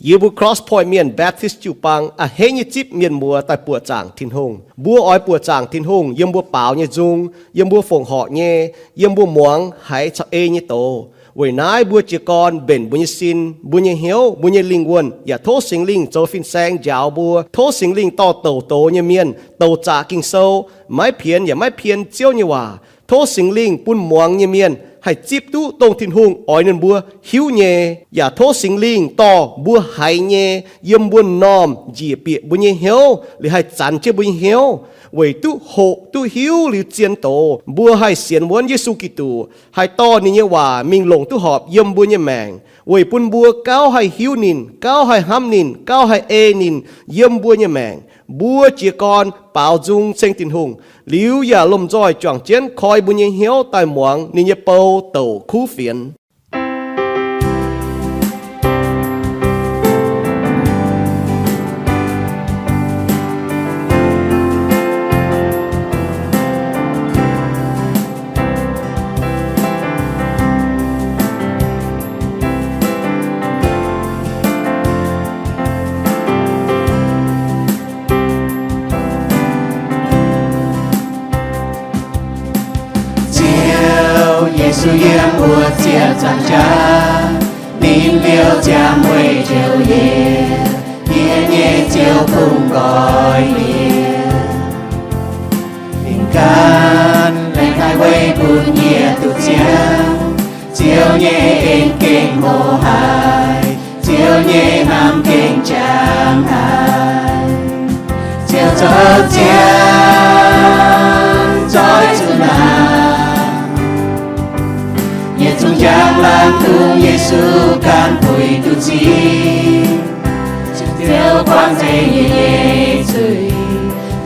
Yie mbuo Cross Point Mienh Baptist jiu-baang a'hneiv nyei zipv mienh muoz daaih buoqc zaangc Tin-Hungh. Mbuo oix buoqc zaangc Tin-Hungh yiem mbuo baaux nyei nzung, yiem mbuo fongc horc nyei, yiem mbuo muangx haiz caux ei nyei doz. Weic naaiv mbuo jiez gorn mbenc mbuo nyei sin, mbuo nyei hnyouv, mbuo nyei lingh wuonh, yaac tov Singx Lingh zoux fin-saeng njaaux mbuo. Tov Singx Lingh dorh douc doz nyei mienh, douc zaqc Ging-Sou, maiv pienx yaac maiv pien Ziouv nyei waac. Tov Singx Lingh bun muangx nyei mienh haih zipv duqv dongh Tin-Hungh oix ninh mbuo hiuv nyei, yaac tov Singx Lingh dorh mbuo haiz nyei yiem mbuo m'normh njiec bieqc mbuo nyei hnyouv, liuz haih zanx jienv mbuo nyei hnyouv, weic duqv hoqc duqv hiuv liuz zien doz, mbuo haih sienx wuonv Yesu Giduc, haih dorh ninh nyei waac mingh longc duqv horpc yiem mbuo nyei maengc, weic bun mbuo gauh haih hiuv ninh, gauh haih hnamv ninh, gauh haih ei ninh yiem mbuo nyei maengc. Mbuo jiez gorn baaux nzung ceng Tin-Hungh, liuz yaac lomh nzoih juangc jienv koi mbuo nyei hnyouv daaih muangx ninh nyei bou douc kuv fienx. Ziouv Yesu yiem wuov ziepc nzaangc jaax, ninh liouh ziangx weic njoux yie, yie nyei Ziouv bungx nqoi yie. Ninh gan laengz haic weic bun yie duqv ziangh, Ziouv nyei en gengh hlo haic, Ziouv nyei hnamv gengh jangx haic. Ziouv zoux ziangx zoih zuqc naanc, yietc zungv njang laangz dungx Yesu ganh puix duqv zingh. Ziouv buangh nzengc yie nyei zuiz,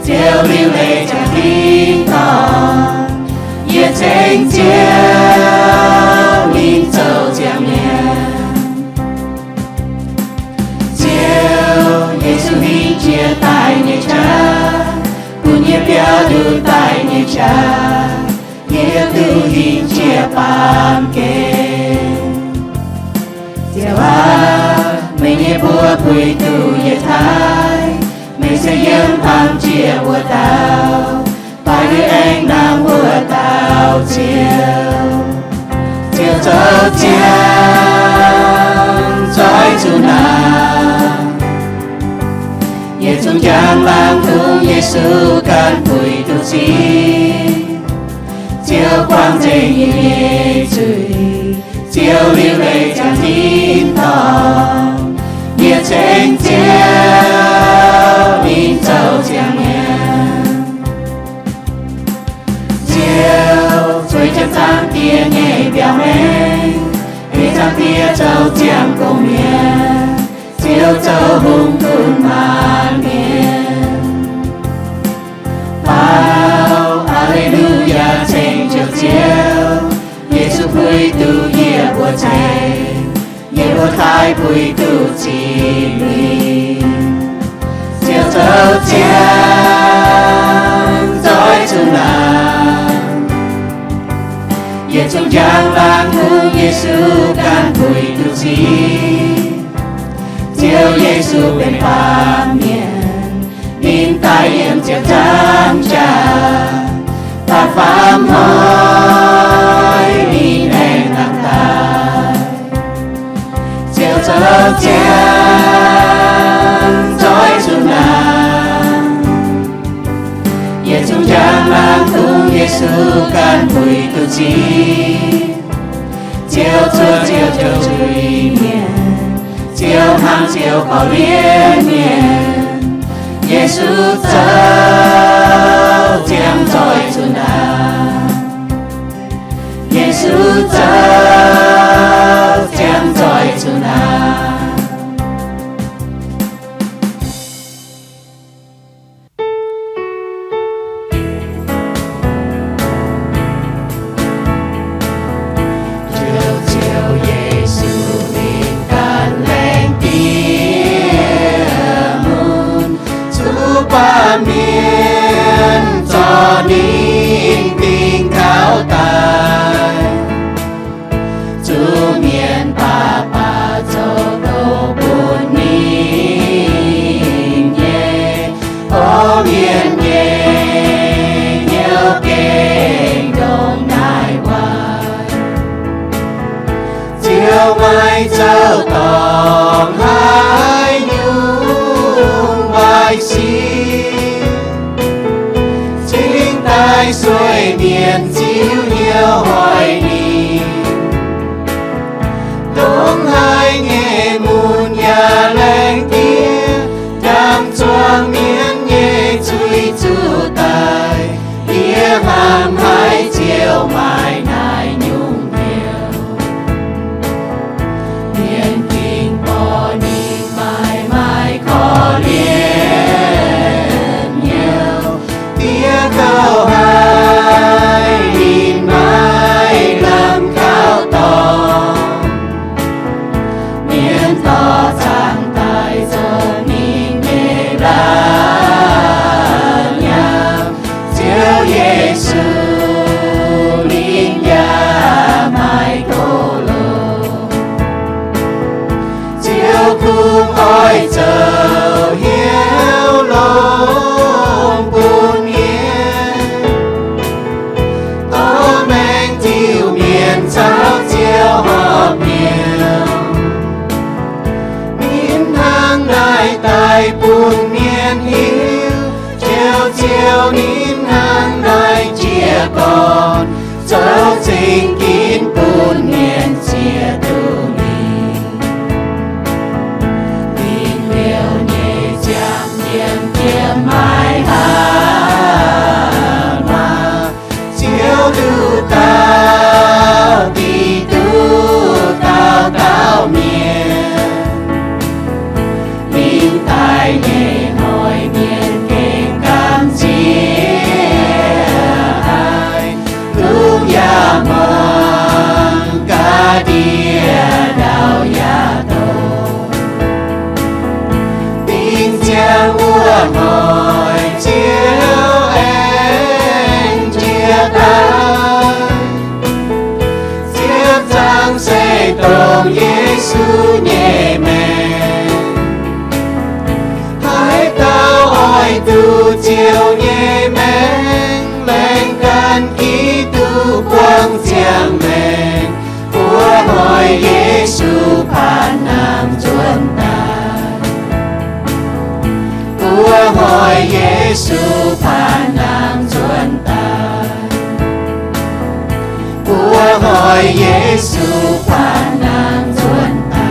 Ziouv liuc leiz ziangx tin-dorngh, yie ceng Ziouv ninh zoux ziangx mienh. Ziouv Yesu hingh jiex daaih nyei qaqv, bun yie biaux nduqc daaih nyei qaqv, yie duqv hingh jiex baamh gen. Ziouv aac, meih nyei mbuox puix duqv yie taaih, meih se yiem hnamv jiex wuov dauh, baaix liuz aengx hnamv wuov dauh Ziouv. Ziouv zoux ziangx zoih zuqc naanc, yietc zungv njang laangz dungx Yesu ganh puix duqv zingh. Ziouv buangh nzengc yie nyei zuiz, Ziouv liuc leiz ziangx tin-dorngh, yie ceng Ziouv ninh zoux ziangx mienh. Ziouv zueiz jienv Zaangc Diex nyei mbiauz maengx, ei Zaangc Diex zoux ziangx gong mienh, Ziouv zoux hungh gunv maanc mienh. Faaux aa^le^lu^yaa, ceng Ziouv, Ziouv Yesu puix duqv yie mbuo ceng, yie mbuo taaih puix duqv Singx Lingh. Ziouv zoux ziangx zoih zuqc naanc, yietc zungv njang laangz dungx Yesu ganh puix duqv zingh. Ziouv Yesu benx baamh mienh, ninh daaih yiem ziepc nzaangc jaax, da'faam hnoi ninh aengx nangh daaih. Ziouv zoux ziangx zoih zuqc naanc, yietc zungv njang laangz dungx Yesu ganh puix duqv zingh. Ziouv cuotv Ziouv jouh zuiz mienh, Ziouv hngangx Ziouv korv-lienh mienh. Yesu zoux ziangx zoih zuqc naanc, Yesu zoux ziangx zoih zuqc naanc. Ziouv, Ziouv Yesu, ninh ganh laengz diex mun, zuqc baamh mienh zorqv ninh dingh gauh daaih. Zuqc mienh baac daaih bun mienh hiuv, Ziouv, Ziouv ninh hnangv naaiv jiez gorn, zoux zingx ginv bun mienh ziex duqv mingh. Ninh liouh nyei ziangh jienv jiem maiv haih maah, Ziouv nduqc dauh dingc duqv dauh dauh mienh. Ninh daaih nyei hnoi mienh gengh gamh nziex haic, lungh yaac muangx ga'ndiev ndau yaac doqc. Dingh ziangx wuov hnoi Ziouv aengx njiec daaih. Ziepc zaangc se dongh Yesu nyei maengc. Haaix dauh oix duqv Ziouv nyei maengc, laengz ganh Giduc buangh ziangh maengc. Buov hnoi Yesu paanx nangh nzuonx daaih. Buov hnoi Yesu paanx nangh nzuonx daaih. Buov hnoi Yesu paanx nangh nzuonx daaih.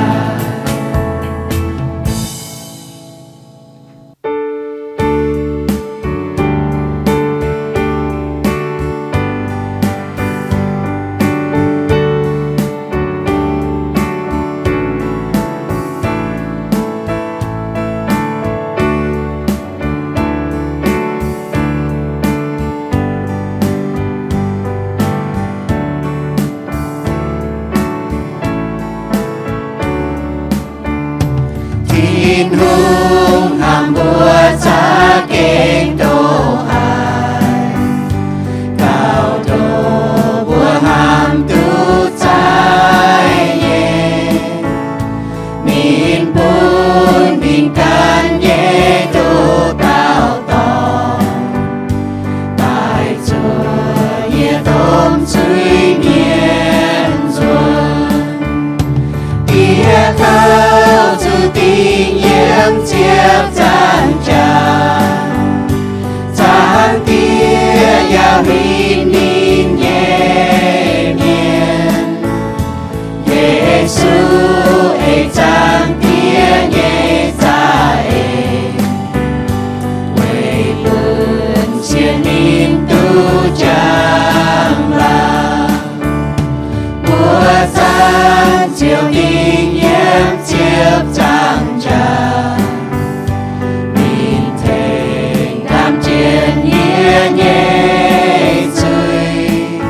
Tin-Hungh hnamv mbuo za'gengh ndoqc haic, gauh ndoqc mbuo hnamv duqv zaiv nyei. Ninh bun ninh ganh nyei ndoqc dauh dorngx daaih zuov yie domh zuiz-mienh nzuonx. Diex kouv zuqc dingh yiem ziepc zaangc jaax, Zaangc Diex yaac huin ninh nyei mienh. Yesu ei Zaangc Diex nyei za'eix, weic bun sienx ninh duqv njang-laangc. Mbuo zanc ziouc dingh yiem ziepc zaangc jaax, ninh tengx gamh nziex yie nyei zuiz.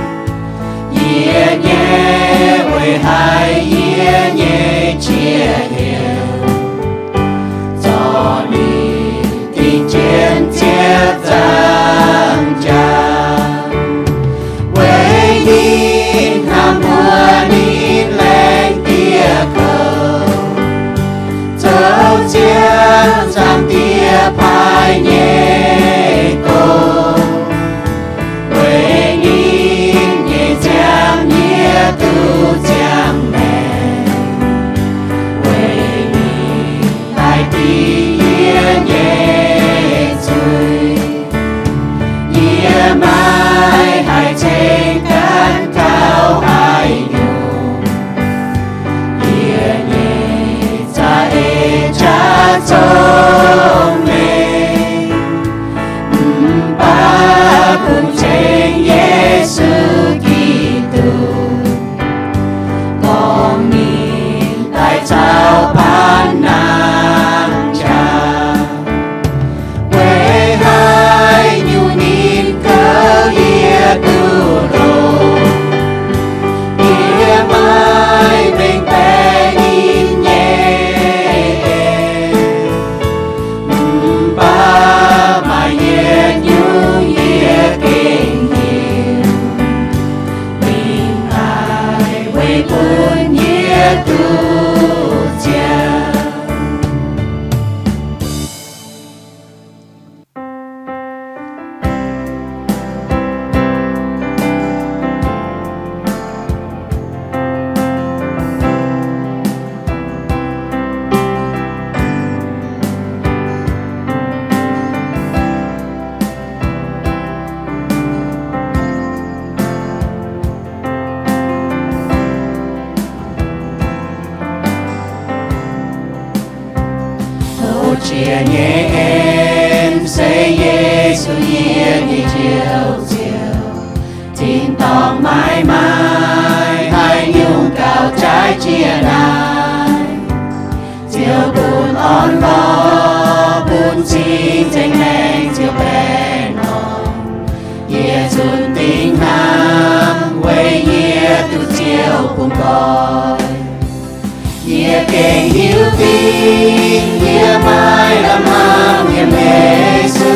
Yie nyei weic haiz yie nyei qiex heuc, zorqv ninh dingh jienv ziepc zaangc jaax. Weic ninh hnamv mbuo, ninh laengz dieh kouv, zoux ziangh Zaangc Diex paaiv nyei gong. Weic ninh nyei nziaamv yie duqv ziangh maengc, weic ninh daaih dingh yie nyei zuiz. Yie maiv haih ceng ganh gauh haaix nyungc. Yie nyei za'eix qaqv Jiex nyei en se Yesu yie nyei Njoux Ziouv. Tin-dorngh maiv maaih haaix nyungc gauh jaaix jiex naaiv. Ziouv bun orn-lorqc, bun cing-nzengc maengc ziouc baengh orn. Yie zunc dingc hnamv weic yie duqv Ziouv bungx nqoi. Yie gengh hiuv duqv yie maiv lamh hnamv yiem Yesu.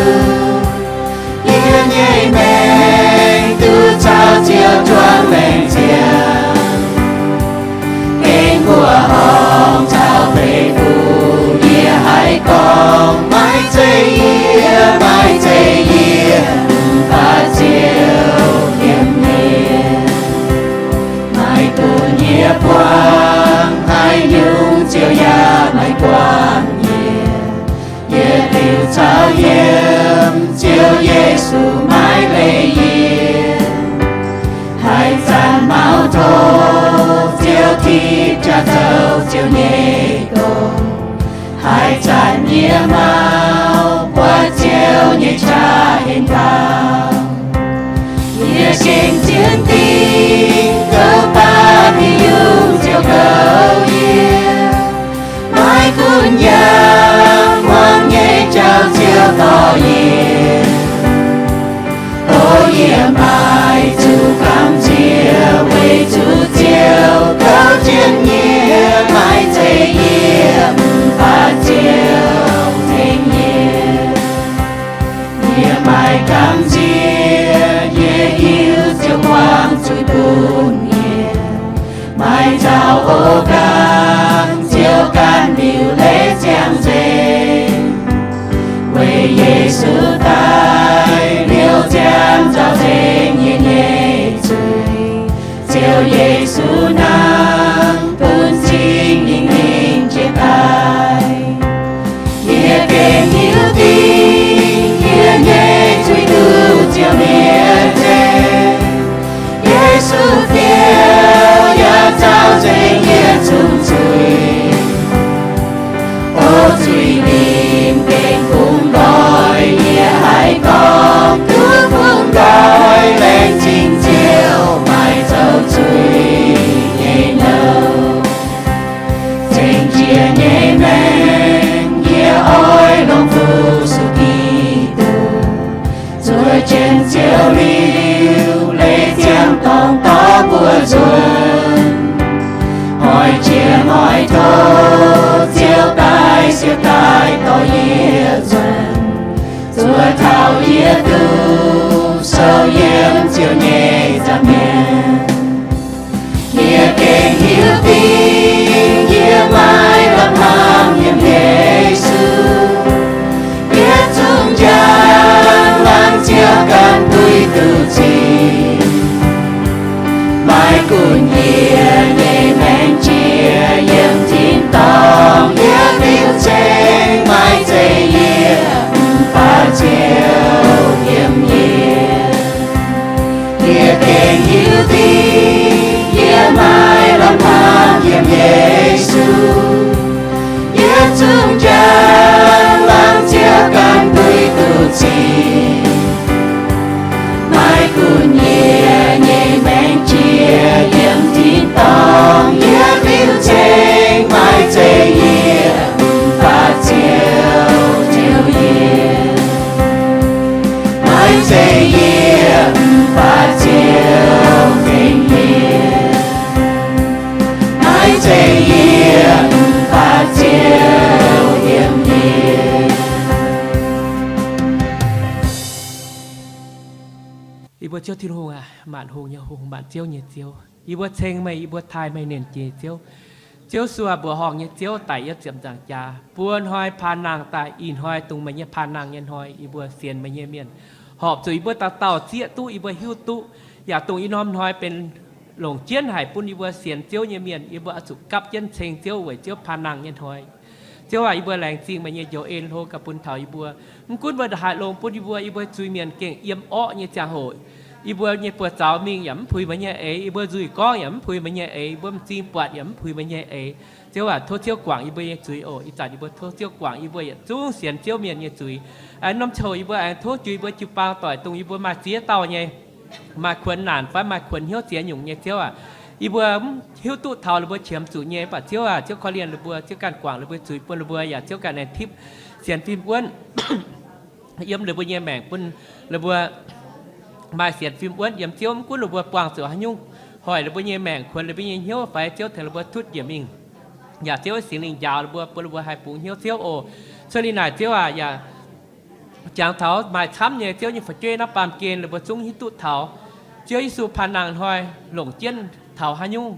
Yie nyei maengc duqv caux Ziouv juangc maengc ziangh. Gengh mbuoqc horngh caux beiv fuqv yie haiz gorngv, maiv zeiz yie, maiv zeiz yie, mv baac Ziouv yiem yie. Maiv gunv yie buangh haaix nyungc, Ziouv yaac maiv buangh yie. Yie liuz caux yiem, Ziouv Yesu maiv leih yie. Haaix zanc maux doz, Ziouv tipv jaax zoux Ziouv nyei gong. Haaix zanc yie maux buatc Ziouv nyei qaqv henv faaux. Yie gengh zien dingc goux baac haaix nyungc Ziouv goux yie. Maiv gunv yangh hmuangx nyei jauv Ziouv dorh yie. O yie maaih zuqc gamh nziex weic zuqc Ziouv goux jienv yie, maiv zeiz yie, mv baac Ziouv tengx yie. Yie maaih gamh nziex, yie hiuv Ziouv buangh zuiz bun yie. Maaih nzauh o ganh, Ziouv ganh liuc leiz ziangh nzengc. Weic Yesu daaih liouc ziangh nzauh nzengc yie nyei zuiz. Ziouv Yesu nangh bun cing-nzengc mingh jiex daaih. Yie gengh hiuv duqv yie nyei zuiz duqv Ziouv mietc nzengc. Yesu Ziouv yaac nzauh nzengc yie nyei zuiz. O zuiz limh gengh bungx nqoi, yie haiz gorngv duqv bungx nqoi, laengz zingh Ziouv maaih zoux zuiz nyei nouh. Zengc jiex nyei maengc yie oix longc fu-sux Giduc. Zuov jienv Ziouv liuz, leiz ziangh dorngx dorh mbuo nzuonx. Oix jiex oix tov Ziouv daaih siou daaih dorh yie nzuonx, zuov taux yie duqv sou yiem Ziouv nyei nza'hmien. Yie gengh hiuv duqv yie maiv lamh hnamv yiem Yesu. Yietc zungv njang-laangc Ziouv ganh duqv duqv cing. Maiv gunv yie nyei maengc jiex yiem tin-dorngh yietc liuz ceng, maiv zeiz yie, mv baac Ziouv yiem yie. Yie gengh hiuv duqv yie maiv lamh hnamv yiem Yesu. Yietc zungv njang-laangc Ziouv ganh duqv duqv cing. Maiv gunv yie nyei maengc jiex yiem tin-dorngh yietc liuz ceng, maiv zeiz yie, mv baac Ziouv tengx yie. Maiv zeiz yie, mv baac Ziouv tengx yie. Maiv zeiz yie, mv baac Ziouv yiem yie. Yie mbuo Ziouv Tin-Hungh aac, maanc hungh nyei Hungh, maanc ziouv nyei Ziouv, yie mbuo ceng meih, yie mbuo taaih meih nernh Jiex Ziouv. Ziouv Suoh, mbuoqc horngh nyei Ziouv, daic yietv ziepc nzaangc jaax, buo hnoi paan nangh daaih, ih hnoi dongh meih nyei paan nangh nyei hnoi. Yie mbuo sienx meih nyei mienh horpc zuqc yie mbuo dauh dauh zieqv duqv, yie mbuo hiuv duqv, yaac dongh ih norm hnoi benx longc jienv haic bun yie mbuo sienx Ziouv nyei mienh. Yie mbuo oix zuqc gapv jienv ceng Ziouv weic Ziouv paan nangh nyei hnoi. Ziouv aac, yie mbuo laengz zingh meih nyei njoux en hlo gaax bun taux yie mbuo. Mv gunv mbuo ndongc haaix longx, bun yie mbuo, yie mbuo zuiz-mienh gengh yiem orqv nyei ziangh hoc, yie mbuo nyei buoz-zaux mingh yaac mv puix meih nyei eix, yie mbuo nzuih gorngv yaac mv puix meih nyei eix, yie mbuo m'zing buatc yaac mv puix meih nyei eix. Ziouv aac, tov Ziouv guangc yie mbuo nyei zuiz oc. Ih zanc yie mbuo tov Ziouv guangc yie mbuo yietc zungv sienx Ziouv mienh nyei zuiz. Aengx norm coc yie mbuo aengx tov zuiz yie mbuo jiu-baang doic dongh yie mbuo maaih ziex dauh nyei, maaih kuonx naanc fai maaih kuonx hnyouv ziex nyungc nyei Ziouv aac, yie mbuo hiuv duqv taux ninh mbuo qiemx zuqc nyei, mv baac Ziouv aac, Ziouv korv-lienh ninh mbuo, Ziouv ganh guangc ninh mbuo zuiz bun ninh mbuo yaac Ziouv ganh aengx tipv sienx fim wuonv. Yiem ninh mbuo nyei maengc bun ninh mbuo maaih sienx fim wuonv yiem Ziouv, mv gunv ninh mbuo buangh zuqc haaix nyungc hoic ninh mbuo nyei maengc, kuonx ninh mbuo nyei hnyouv fai Ziouv tengx ninh mbuo tutv njiec mingh. Yaac Ziouv Singx Lingh njaaux ninh mbuo, bun ninh mbuo haih bungx hnyouv Ziouv oc. Cuotv liuz naaic Ziouv aac, yaac jangx taux maaih camv nyei Ziouv nyei fu'jueiv naaiv baamh gen ninh mbuo zungv hiuv duqv taux Ziouv Yesu paan nangh hnoi longc jienv taux haaix nyungc.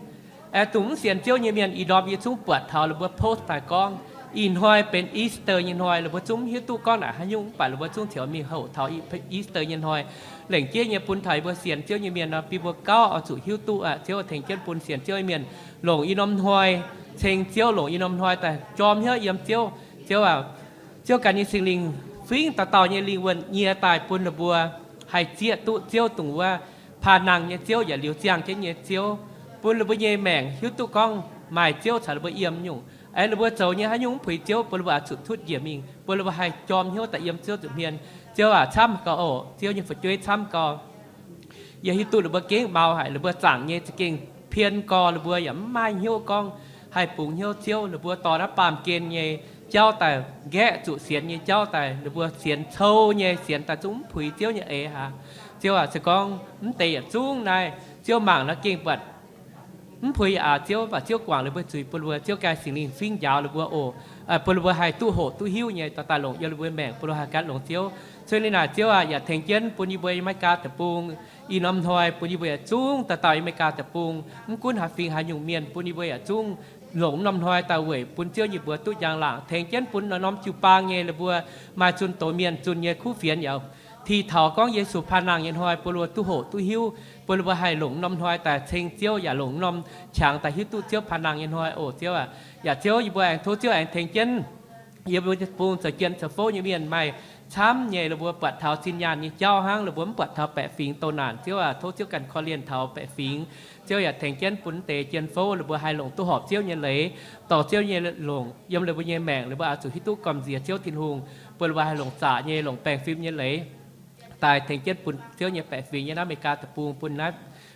Aengx dongh mv sienx Ziouv nyei mienh ih ndorm yie zungv buatc taux ninh mbuo post daaih gorngv ih hnoi benx Easter nyei hnoi, ninh mbuo zungv mv hiuv duqv gorngv naaic haaix nyungc, mv baac ninh mbuo zungv ziouc mingh houc taux Easter nyei hnoi. Lengc jeiv nyei bun taux yie mbuo sienx Ziouv nyei mienh nor, bun mbuo gauh oix zuqc hiuv duqv aqv. Ziouv tengx jienv bun sienx Ziouv nyei mienh longc ih norm hnoi ceng Ziouv, longc ih norm hnoi daaih jorm hnyouv yiem Ziouv. Ziouv aac, Ziouv ganh nyei Singx Lingh fingx dauh dauh nyei lingh wuonh nyie daaih bun ninh mbuo haih zieqv duqv Ziouv dongh wuov paan nangh nyei Ziouv yaac liuz ziangh jienv nyei Ziouv, bun ninh mbuo nyei maengc hiuv duqv gorngv maaih Ziouv caux ninh mbuo yiem nyungc. Aengx ninh mbuo zoux nyei haaix nyungc mv puix Ziouv, bun ninh mbuo oix zuqc tutv njiec mingh, bun ninh mbuo haih jorm hnyouv daaih yiem Ziouv nza'hmien. Ziouv aac, camv gau oc. Ziouv nyei fu'jueiv camv gau. Yie hiuv duqv ninh mbuo gengh mau haic, ninh mbuo zaangc nyei za'gengh pien gau, ninh mbuo yaac mv maaih hnyouv gorngv haih bungx hnyouv Ziouv. Ninh mbuo dorh naaiv baamh gen nyei jauv daaih, nqaeqv zuqc sienx nyei jauv daaih, ninh mbuo sienx cou nyei, sienx daaih zungv mv puix Ziouv nyei eix haic. Ziouv aac, se gorngv mv deix yietc zungv naaiv Ziouv mangc nor gengh buatc mv puix aac Ziouv, mv baac Ziouv guangc ninh mbuo zuiz bun ninh mbuo, Ziouv ganh Singx Lingh fingx njaaux ninh mbuo oc. Bun ninh mbuo haih duqv hoqc duqv hiuv nyei, dorh daaih longc yiem ninh mbuo maengc, bun ninh mbuo haih gan longx Ziouv. Cuotv liuz naaic Ziouv aac, yaac tengx jienv bun yie mbuo Aa^me^li^gaa Deic-Bung ih norm hnoi, bun yie mbuo yietc zungv dauh dauh Aa^me^li^gaa Deic-Bung, mv gunv haaix fingx haaix nyungc mienh, bun yie mbuo yietc zungv longc norm hnoi daaih weic bun Ziouv nyei mbuox duqv njang-laangc. Tengx jienv bun norm-norm jiu-baang nyei ninh mbuo maaih zunh doz mienh zunh nyei kuv fienx yaac ti taux gorngv Yesu paan nangh nyei hnoi, bun ninh mbuo duqv hoqc duqv hiuv, bun ninh mbuo haih longc norm hnoi daaih ceng Ziouv, yaac longc norm qangx daaih hiuv duqv Ziouv paan nangh nyei hnoi oc Ziouv aac. Yaac Ziouv yie mbuo aengx tov Ziouv aengx tengx jienv yie mbuo bung zoux jien zoux fouv nyei mienh maaih camv nyei, ninh mbuo buatc taux zinh nyaanh nyei jauv hnangv, ninh mbuo mv buatc taux baeqc fingx douz naanc. Ziouv aac, tov Ziouv ganh korv-lienh taux baeqc fingx. Ziouv yaac tengx jienv bun deix jien fouv ninh mbuo haih longc duqv horpc Ziouv nyei leiz, dorh Ziouv nyei longc yiem ninh mbuo nyei maengc, ninh mbuo oix zuqc hiuv duqv gormx nziex Ziouv Tin-Hungh, bun ninh mbuo haih longc zaqc nyei, longc baengh fim nyei leiz daaih tengx jienv bun Ziouv nyei baeqc fingx nyei naaiv Aa^me^li^gaa Deic-Bung, bun naaiv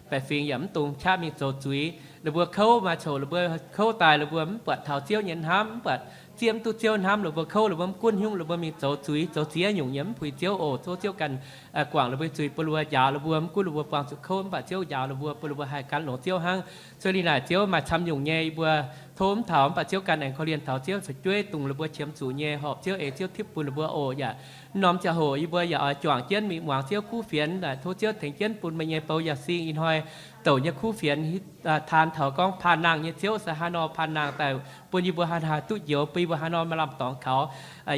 baeqc fingx yaac mv dungx qaqv mingh zoux zuiz. Ninh mbuo kouv maaih coc ninh mbuo kouv daaih, ninh mbuo mv buatc taux Ziouv nyei hnamv, mv buatc zieqv mv duqv Ziouv hnamv, ninh mbuo kouv, ninh mbuo mv gunv hnyouv, ninh mbuo mingh zoux zuiz, zoux ziex nyungc nyei mv puix Ziouv oc. Tov Ziouv ganh guangc ninh mbuo zuiz, bun ninh mbuo njaaux ninh mbuo, mv gunv ninh mbuo buangh zuqc kouv, mv baac Ziouv njaaux ninh mbuo, bun ninh mbuo haih gan longx Ziouv hnangv. Cuotv liuz naaic Ziouv maaih camv nyungc nyei, yie mbuo tov mv taux, mv baac Ziouv ganh aengx korv-lienh taux Ziouv fu'jueiv dongh ninh mbuo qiemx zuqc nyei, horpc Ziouv eix Ziouv tipv bun ninh mbuo oc. Yaac norm ziangh hoc yie mbuo yaac oix juangc jienv mingh muangx Ziouv kuv fienx. Tov Ziouv tengx jienv bun meih nyei bou Yauh Sing ih hnoi douc nyei kuv fienx taan taux gorngv paan nangh nyei Ziouv se haaix nor paan nangh daaih bun yie mbuo haaix nor duqv njoux, bun yie mbuo haaix nor maaih lamh dorngx kaux.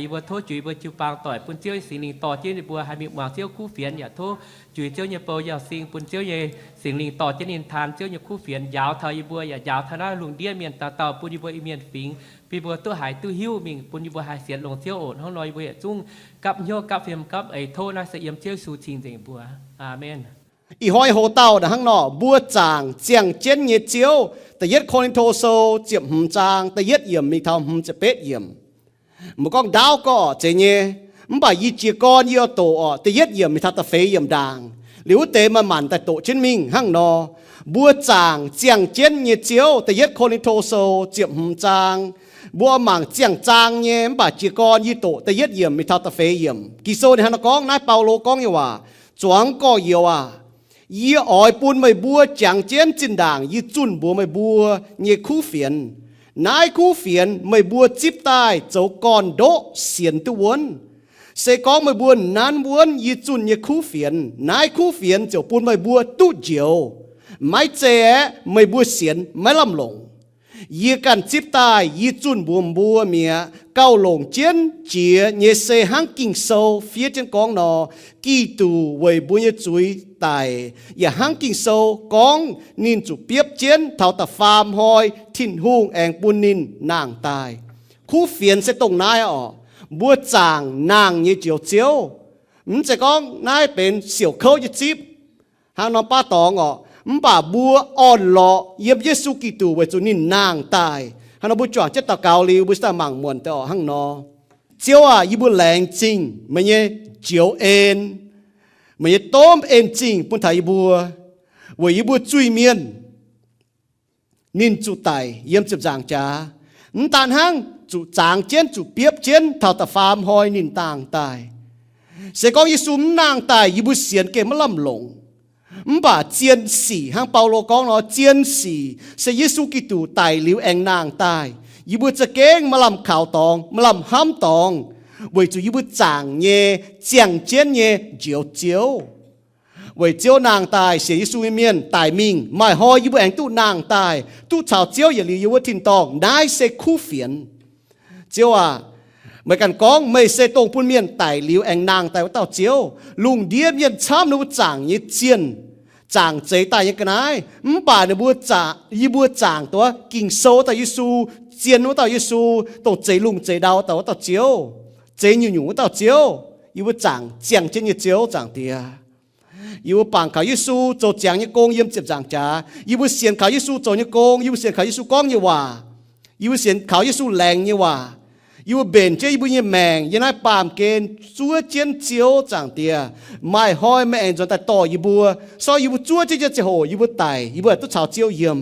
Yie mbuo tov juix yie mbuo jiu-baang doic bun Ziouv nyei Singx Lingh dorh jienv yie mbuo haih mingh muangx Ziouv kuv fienx. Yaac tov juix Ziouv nyei bou Yauh Sing bun Ziouv nyei Singx Lingh dorh jienv ninh taan Ziouv nyei kuv fienx, njaaux taux yie mbuo, yaac njaaux taux naaiv lungh ndiev mienh dauh dauh, bun yie mbuo Iu-Mienh fingx, bun yie mbuo duqv haiz duqv hiuv mingh, bun yie mbuo haih sienx longx Ziouv oc. Hnangv nor yie mbuo yietc zungv gapv hnyouv gapv fiem gapv eix tov naaiv se yiem Ziouv Yesu cing nzengc mbuox. Aamen. Ih hnoi hoc-dauh naaic hnangv nor, mbuo zaangc ziangh jienv nyei Ziouv, da'yietv Ko^lin^to Sou ziepc hmz zaang da'yietv yiemc mingh taux hmz ziepc betv yiemc. Mbuo gorngv ndaauv gorqv-orqc zeiz nyei, mv baac yie jiez gorn yie oix doqc orqc, da'yietv yiemc mingh taux da'feix yiemc ndaangc. Liuz wuov deix maaih manc daaih doqc jienv mingh hnangv nor. Mbuo zaangc ziangh jienv nyei Ziouv, da'yietv Ko^lin^to Sou ziepc hmz zaang. Mbuo mangc ziangh zaang nyei, mv baac jiez gorn yie doqc da'yietv yiemc mingh taux da'feix yiemc. Ging-Sou ninh hnangv nor gorngv, naaiv Baulo gorngv nyei waac, Zuangx gorx-youz aac, yie oix bun meih mbuo jangx jienv zinh ndaangc yie zunh mbuox meih mbuo nyei kuv fienx. Naaiv kuv fienx meih mbuo zipv daaih zoux gorn-ndoqv sienx duqv wuonv. Se gorngv meih mbuo nanv wuonv yie zunh nyei kuv fienx, naaiv kuv fienx ziouc bun meih mbuo duqv njoux. Maiv zei aeqv, meih mbuo sienx maiv lamh longc. Yie ganh zipv daaih yie zunh mbuox mbuo mi'aqv. Gauh longc jienv jiex nyei se hnangv Ging-Sou fiev jienv gorngv nor, Giduc weic mbuo nyei zuiz daic, yaac hnangv Ging-Sou gorngv ninh zuqc biopv jienv taux da'faam hnoi Tin-Hungh aengx bun ninh nangh daaih. Kuv fienx se dongh naaiv orqc. Mbuo zaangc nangh nyei Njoux Ziouv. Mv zeiz gorngv naaiv benx siouc kouv nyei zipv hnangv norm baav dorngx orqc. Mv baac mbuo orn-lorqc yiem Yesu Giduc weic zuqc ninh nangh daaih. Hnangv nor mbuo juangc jienv daux gaux liuz, mbuo se daaih mangc muonc deix oc hnangv nor. Ziouv aac, yie mbuo laengz zingh meih nyei njoux en, meih nyei domh en zingh bun taux yie mbuo, weic yie mbuo zuiz-mienh ninh zuqc daic yiem ziepc nzaangc jaax. Mv daan hnangv, zuqc zangx jienv, zuqc biopv jienv taux da'faam hnoi ninh nangh daaih. Se gorngv Yesu mv nangh daaih, yie mbuo sienx gengh maiv lamh longc. Mv baac zien sic, hnangv Baulo gorngv nor, zien sic se Yesu Giduc daic liuz aengx nangh daaih. Yie mbuo za'gengh maaih lamh kaux dorngx, maaih lamh hnamv dorngx, weic zuqc yie mbuo zaangc nyei, ziangh jienv nyei njoux Ziouv. Weic Ziouv nangh daaih sienx Yesu nyei mienh daic mingh, maaih hnoi yie mbuo aengx duqv nangh daaih, duqv caux Ziouv yietc liuz yiem wuov tin-dorngh. Naaiv se kuv fienx. Ziouv aac, meih ganh gorngv meih se dongh bun mienh daic liuz aengx nangh daaih wuov dauh Ziouv. Lungh ndiev mienh camv ninh mbuo zaangc nyei zienh, zaangc zeix daaih nyei ga'naaiv, mv baac ninh mbuo, yie mbuo zaangc duqv Ging-Sou dauh Yesu, zien wuov dauh Yesu, dongh zeix lungh zeix ndau dauh wuov dauh Ziouv, zeix nyungc-nyungc wuov dauh Ziouv. Yie mbuo zaangc ziangh jienv nyei Ziouv, Zaangc Diex. Yie mbuo bangc kaux Yesu zoux ziangx nyei gong yiem ziepc nzaangc jaax. Yie mbuo sienx kaux Yesu zoux nyei gong. Yie mbuo sienx kaux Yesu gorngv nyei waac. Yie mbuo sienx kaux Yesu laengz nyei waac. Yie mbuo mbenc jienv yie mbuo nyei maengc yiem naaiv baamh gen zuov jienv Ziouv, Zaangc Diex. Maaih hnoi meih aengx nzuonx daaih dorh yie mbuo. Se gorngv yie mbuo zuov jienv nyei ziangh hoc yie mbuo daic, yie mbuo duqv caux Ziouv yiem.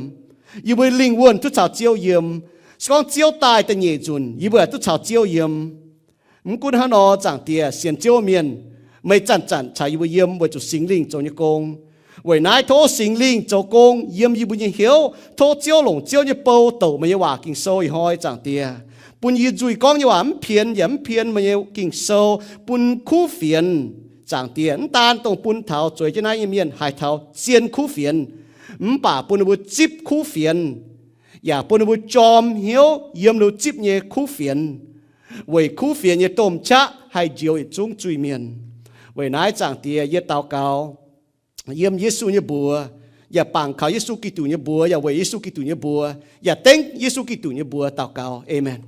Yie mbuo lingh wuonh duqv caux Ziouv yiem. Se gorngv Ziouv daaih da'nyeic nzunc, yie mbuo duqv caux Ziouv yiem. Mv gunv hnangv nor, Zaangc Diex, sienx Ziouv mienh, meih zanc-zanc caux yie mbuo yiem weic zuqc Singx Lingh zoux nyei gong. Weic naaiv tov Singx Lingh zoux gong yiem yie mbuo nyei hnyouv. Tov Ziouv longc Ziouv nyei bou douc meih nyei waac Ging-Sou ih hnoi, Zaangc Diex, bun yie nzuih gorngv nyei waac mv pienx yaac mv pien meih nyei Ging-Sou bun kuv fienx, Zaangc Diex. Mv daan dongh bun taux zueiz jienv naaiv nyei mienh haiz taux zien kuv fienx, mv baac bun ninh mbuo zipv kuv fienx, yaac bun ninh mbuo jorm hnyouv yiem ninh mbuo zipv nyei kuv fienx, weic kuv fienx nyei domh qaqv haih njoux yietc zungv zuiz-mienh. Weic naaiv, Zaangc Diex, yie daux gaux yiem Yesu nyei mbuox, yaac bangc kaux Yesu Giduc nyei mbuox, yaac weic Yesu Giduc nyei mbuox, yaac dengv Yesu Giduc nyei mbuox daux gaux. Aamen.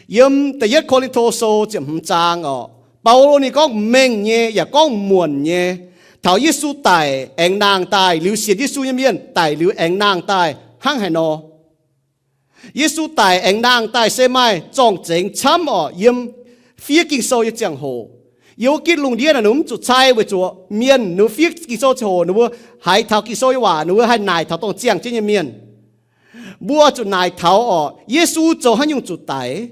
Yiem Da'yietv Ko^lin^to Sou ziepc hmz zaang orqc, Baulo ninh gorngv mengh nyei yaac gorngv muonc nyei, taux Yesu daic aengx nangh daaih liuz, sienx Yesu nyei mienh daic liuz aengx nangh daaih hnangv haaix nor. Yesu daic aengx nangh daaih se maaih zorng-zengx camv orqc. Yiem fiev Ging-Sou nyei ziangh hoc, yiem wuov gitv lungh ndiev naaic ninh mv zuqc cai weic zuqc mienh ninh fiev Ging-Sou ziangh hoc ninh mbuo haiz taux Ging-Sou nyei waac ninh mbuo haih naaic taux dongh ziangh jienv nyei mienh. Mbuo zuqc naaic taux orqc, Yesu zoux haaix nyungc zuqc daic.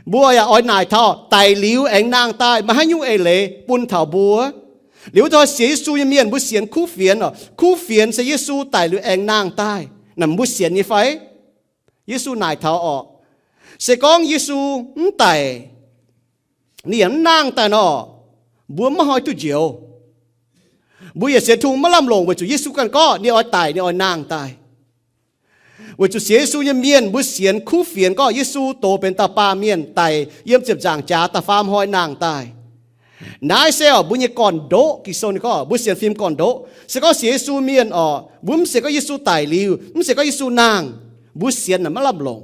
Mbuo yaac oix naaic taux daic liuz aengx nangh daaih maaih haaix nyungc eix leiz bun taux mbuo. Liuz wuov dauh sienx Yesu nyei mienh mbuo sienx kuv fienx orqc, kuv fienx se Yesu daic liuz aengx nangh daaih. Naaic mbuo sienx nyei fai? Yesu naaic taux orqc, se gorngv Yesu mv daic, ninh yaac mv nangh daaih nor, mbuo maiv hnoi duqv njoux. Mbuo yietc sienx Tin-Hungh maiv lamh longc weic zuqc Yesu ganh gorngv ninh oix daic, ninh oix nangh daaih. Weic zuqc sienx Yesu nyei mienh mbuo sienx kuv fienx gorngv Yesu doz benx dauh baamh mienh daic yiem ziepc nzaangc jaax da'faam hnoi nangh daaih. Naaiv se orqc mbuo nyei gorn-ndoqv. Ging-Sou ninh gorngv mbuo sienx fim gorn-ndoqv. Se gorngv sienx Yesu mienh orqc, mbuo mv sienx gorngv Yesu daic liuz, mv sienx gorngv Yesu nangh, mbuo sienx naaic maiv lamh longc.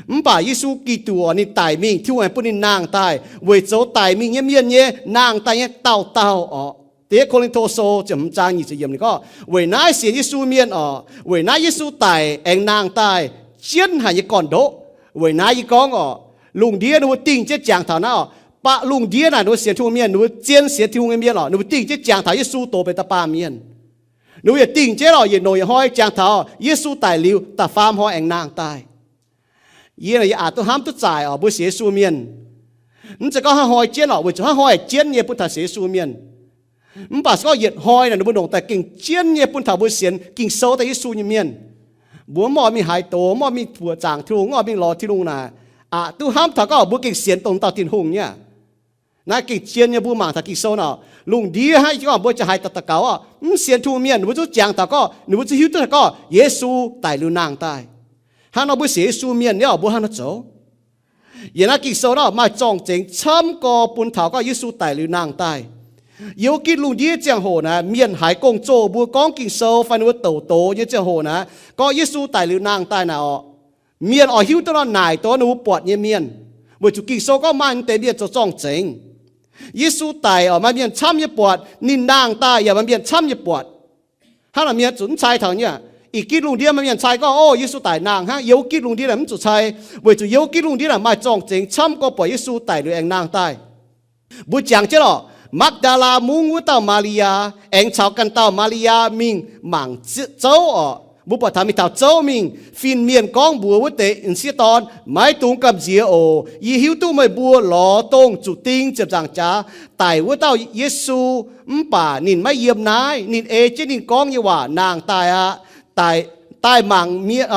Mv baac Yesu Giduc orqc, ninh daic mingh, Tin-Hungh aengx bun ninh nangh daaih weic zoux daic mingh nyei mienh nyei nangh daaih nyei dauh dauh orqc. Da'yietv Ko^lin^to Sou ziepc hmz zaang nyic ziepc yiemc ninh gorngv, weic naaiv sienx Yesu mienh orqc, weic naaiv Yesu daic aengx nangh daaih jienv haic nyei gorn-ndoqv. Weic naaiv yie gorngv orqc, lungh ndiev ninh mbuo dingh jienv jangx taux naaiv orqc, baac lungh ndiev naaic ninh mbuo sienx Tin-Hungh mienh, ninh mbuo zien sienx Tin-Hungh nyei mienh orqc, ninh mbuo dingh jienv jangx taux Yesu doz benx dauh baamh mienh. Ninh mbuo yaac dingh jienv orqc, yietc nongc yietc hnoi jangx taux Yesu daic liuz da'faam hnoi aengx nangh daaih. Yie naaic yie aqc duqv hnamv duqv zaaic orqc, mbuo sienx Yesu mienh, mv zeiz gorngv hnangv hnoi jienv orqc, weic zuqc hnangv hnoi jienv nyei bun taux sienx Yesu mienh. Mv baac se gorngv yietc hnoi naaic ninh mbuo longc daaih gengh jienv nyei bun taux mbuo sienx Ging-Sou daaih Yesu nyei mienh. Mbuo mv oix mingh haaix doz, mv oix mingh buoqc zaangc Tin-Hungh, mv oix mingh lorz Tin-Hungh naaic, aqc duqv hnamv taux gorngv mbuo gengh sienx dongh dauh Tin-Hungh nyei aqv. Naaiv gengh zien nyei, mbuo mangc taux Ging-Sou naaic, lungh ndiev hnangv gorngv mbuo jaax haaix dauh daux gaux orqc, mv sienx Tin-Hungh mienh ninh mbuo zungv jangx taux gorngv, ninh mbuo zungv hiuv duqv taux gorngv Yesu daic liuz nangh daaih. Hnangv nor mbuo sienx Yesu mienh nyei orqc, mbuo hnangv nor zoux. Yiem naaiv Ging-Sou naaic maaih zorng-zengx camv gorx bun taux gorngv Yesu daic liuz nangh daaih. Yiem wuov gitv lungh ndiev ziangh hoc naaic, mienh haiz gong-zoh mbuo gorngv Ging-Sou fai ninh mbuo douc doz nyei ziangh hoc naaic, gorngv Yesu daic liuz nangh daaih naaic orqc, mienh oix hiuv duqv nor naaic dongh ninh mbuo buatc nyei mienh. Weic zuqc Ging-Sou gorngv maaih deix mienh zoux zorng-zengx. Yesu daic orqc, maaih mienh camv nyei buatc, ninh nangh daaih yaac maaih mienh camv nyei buatc. Hnangv naaic mienh zuqc mv cai taux nyei aqv. Ih gitv lungh ndiev maaih mienh cai gorngv, O, Yesu daic nangh hnangv. Yiem wuov gitv lungh ndiev naaic mv zuqc cai, weic zuqc yiem wuov gitv lungh ndiev naaic maaih zorng-zengx camv gorx buatc Yesu daic liuz aengx nangh daaih. Mbuo jangx jienv lorqc, Makv^ndaa^laa Mungv wuov dauh Maa^li^yaa aengx caux ganh dauh Maa^li^yaa mingh mangc zouv orqc. Mbuo buatc taux mingh taux zouv mingh, fin-mienh gorngv mbuox wuov deix m'sieqv dorn, Maiv dungx gamh nziex oc. Yie hiuv duqv meih mbuo lorz dongh zuqc ding ziepc nzaangc jaax daic wuov dauh Yesu, mv baac ninh maiv yiem naaiv. Ninh ei jienv ninh gorngv nyei waac nangh daaih aqv. Daaih mangc mienh,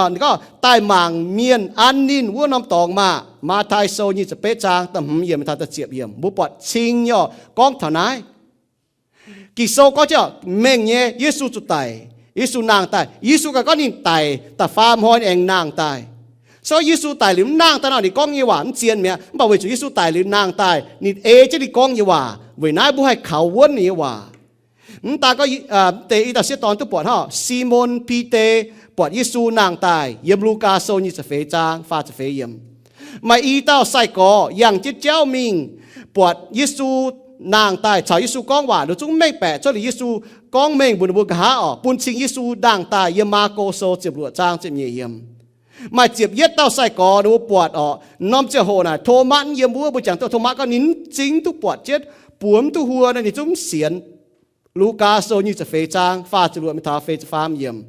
daaih mangc mienh an ninh wuov norm dorngx maah! Matv^tai Sou nyic ziepc betv zaang da'hmz yiemc taux da'ziepc yiemc. Mbuo buatc cing nyei orqc gorngv taux naaiv. Ging-Sou gorngv jienv mengh nyei Yesu zuqc daic, Yesu nangh daaih. Yesu ganh gorngv ninh daic da'faam hnoi ninh aengx nangh daaih. So Yesu daic liuz mv nangh daaih nor, ninh gorngv nyei waac mv zien mi'aqv. Mv baac weic zuqc Yesu daic liuz nangh daaih, ninh ei jienv ninh gorngv nyei waac. Weic naaiv mbuo haih kaux wuonv ninh nyei waac. Mv daan gorngv deix i dauh sieqv dorn duqv buatc hnangv, Simon Bide buatc Yesu nangh daaih yiem Lugaa Sou nyic ziepc feix zaang faah ziepc feix yiemc. Maaih i dauh sai-gorx yangh jienv jauv mingh, buatc Yesu nangh daaih caux Yesu gorngv waac, ninh zungv mengh baeqc cuotv liuz Yesu gorngv mengh mbuox ninh mbuo nqa'haav orqc, bun cing Yesu nangh daaih yiem Maako Sou ziepc luoqc zaang ziepc nyeic yiemc. Maaih ziepc yietv dauh sai-gorx ninh mbuo buatc orqc, norm ziangh hoc naaic Tomatv mv yiem wuov, mbuo jangx duqv Tomatv gorngv ninh mv zingv duqv buatc jienv, buoz mv duqv huo nor, ninh zungv mv sienx. Lugaa Sou nyic ziepc feix zaang faah ziepc luoqc mingh taux feix ziepc faam yiemc.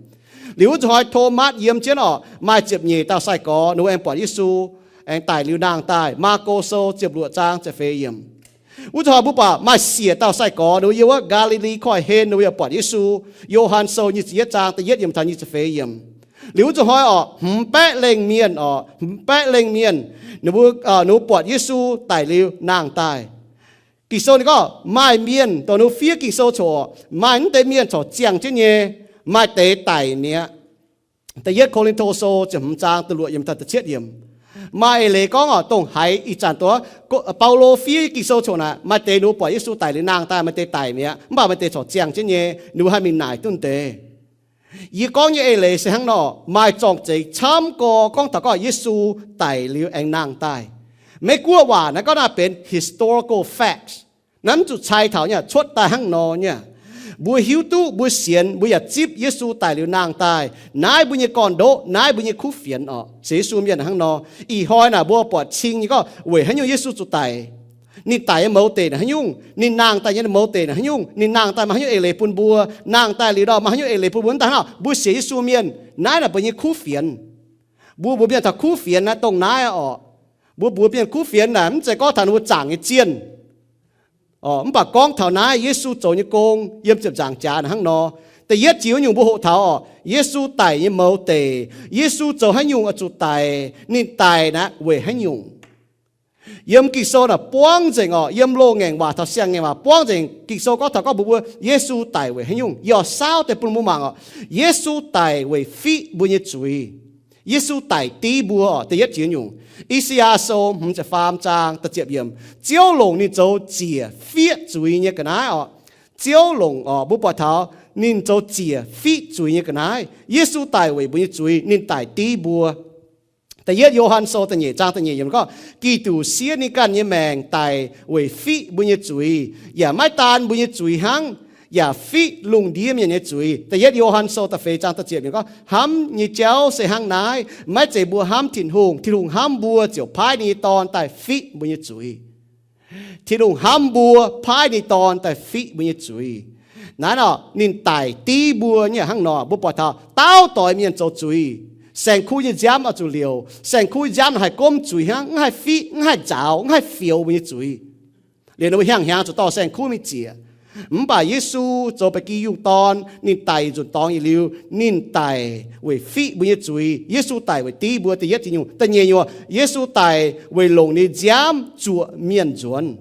Liuz wuov zanc hnoi Tomatv yiem jienv orqc, maaih ziepc nyeic dauh sai-gorx ninh mbuo aengx buatc Yesu aengx daic liuz nangh daaih, Maako Sou ziepc luoqc zaang ziepc feix yiemc. Wuov zanc hnoi mbuo buatc maaih siec dauh sai-gorx ninh mbuo yiem wuov Gaa^li^li Koiv-Hen ninh mbuo yaac buatc Yesu, Yo^han Sou nyic ziepc yietv zaang da'yietv yiemc taux nyic ziepc feix yiemc. Liuz wuov zanc hnoi orqc, hmz baeqv lengh mienh orqc, hmz baeqv lengh mienh, ninh mbuo, ninh mbuo buatc Yesu daic liuz nangh daaih. Ging-Sou ninh gorngv maaih mienh, dongh ninh mbuo fiev Ging-Sou coc, maaih mv deix mienh corc ziangh jienv nyei, maaih deix daic mi'aqv. Da'yietv Ko^lin^to Sou ziepc hmz zaang da'luoqc yiemc taux da'cietv yiemc. Maaih eix leiz gorngv orqc, dongh haiz ih zanc dongh Baulo fiev Ging-Sou coc naaic, maaih deix ninh mbuo buatc Yesu daic liuz nangh daaih, maaih deix daic mi'aqv, mv baac maaih deix corc ziangh jienv nyei, ninh mbuo haih mingh naaic duqv deix. Yie gorngv nyei eix leiz se hnangv nor, maaih zorng-zengx camv gorx gorngv taux gorngv Yesu daic liuz aengx nangh daaih. Maiv gunv waac naaiv gorngv naaiv benx historical facts. Naaiv mv zuqc cai taux nyei, cuotv daaih hnangv nor nyei. Mbuo hiuv duqv, mbuo sienx, mbuo yaac zipv Yesu daic liuz nangh daaih. Naaiv mbuo nyei gorn-ndoqv, naaiv mbuo nyei kuv fienx orqc, sienx Yesu mienh hnangv nor. Ih hnoi naaic mbuo buatc cing nyei gorngv weic haaix nyungc Yesu zuqc daic. Ninh daic nyei mouz deic naaic haaix nyungc, ninh nangh daaih nyei mouz deic naaic haaix nyungc, ninh nangh daaih maaih haaix nyungc eix leiz bun mbuo, nangh daaih liuz nor maaih haaix nyungc eix leiz bun mbuo. Mv daaih hnangv, mbuo sienx Yesu mienh, naaiv naaic mbuo nyei kuv fienx. Mbuo, mbuo mienh taux kuv fienx naaiv dongh naaiv orqc. Mbuo, mbuo mienh kuv fienx naaic mv zeiz gorngv taux ninh mbuo zaangc nyei zienh. Mv baac gorngv taux naaiv Yesu zoux nyei gong yiem ziepc nzaangc jaax naaic hnangv nor. Da'yietv jiex wuov nyungc mbuo hoqc taux orqc, Yesu daic nyei mouz deic, Yesu zoux haaix nyungc oix zuqc daic, ninh daic naaic weic haaix nyungc. Yiem Ging-Sou naaic buangv nzengc orqc, yiem loz-ngaengc waac taux siang-ngaengc waac buangv nzengc. Ging-Sou gorngv taux gorngv mbuox mbuo Yesu daic weic haaix nyungc. Yie oix saauv deix bun mbuo mangc orqc, Yesu daic weic fiqv mbuo nyei zuiz. Yesu daic div mbuo orqc, da'yietv jiex nyungc. I^saa^yaa Sou hmz ziepc faam zaang da'ziepc yiemc, Ziouv longc ninh zoux ziec fiev zuiz nyei ga'naaiv orqc. Ziouv longc orqc, mbuo buatc taux ninh zoux ziec fiev zuiz nyei ga'naaiv. Yesu daic weic mbuo nyei zuiz, ninh daic div mbuo. Da'yietv Yo^han Sou da'nyeic zaang da'nyeic yiemc gorngv, Giduc siev ninh ganh nyei maengc daic weic fiqv mbuo nyei zuiz, yaac maiv daan mbuo nyei zuiz hnangv, yaac fiqv lungh ndiev mienh nyei zuiz. Da'yietv Yo^han Sou da'feix zaang da'ziepc yiemc gorngv, Hnamv nyei jauv se hnangv naaiv, maiv zeiz mbuo hnamv Tin-Hungh. Tin-Hungh hnamv mbuo ziouc paaiv ninh nyei Dorn daaih fiqv mbuo nyei zuiz. Tin-Hungh hnamv mbuo, paaiv ninh Dorn daaih fiqv mbuo nyei zuiz. Naaiv nor ninh daic div mbuo nyei hnangv nor, mbuo buatc taux dauh doix mienh zoux zuiz. Saeng-kuv nyei nziaamv oix zuqc liouc. Saeng-kuv nyei nziaamv haih gomv zuiz hnangv, mv haih fiqv, mv haih nzaaux, mv haih fioux mbuo nyei zuiz. Liuz ninh mbuo hiaangx hnyangx zuqc dorh saeng-kuv mingh ziec. Mv baac Yesu zoux ba'gi yungh dorn, ninh daic nzunc dorngx yietc liuz, ninh daic weic fiqv mbuo nyei zuiz. Yesu daic weic div mbuo, da'yietv jiex nyungc. Da'nyeic nyungc, Yesu daic weic longc ninh nziaamv zuoqc mienh nzuonx.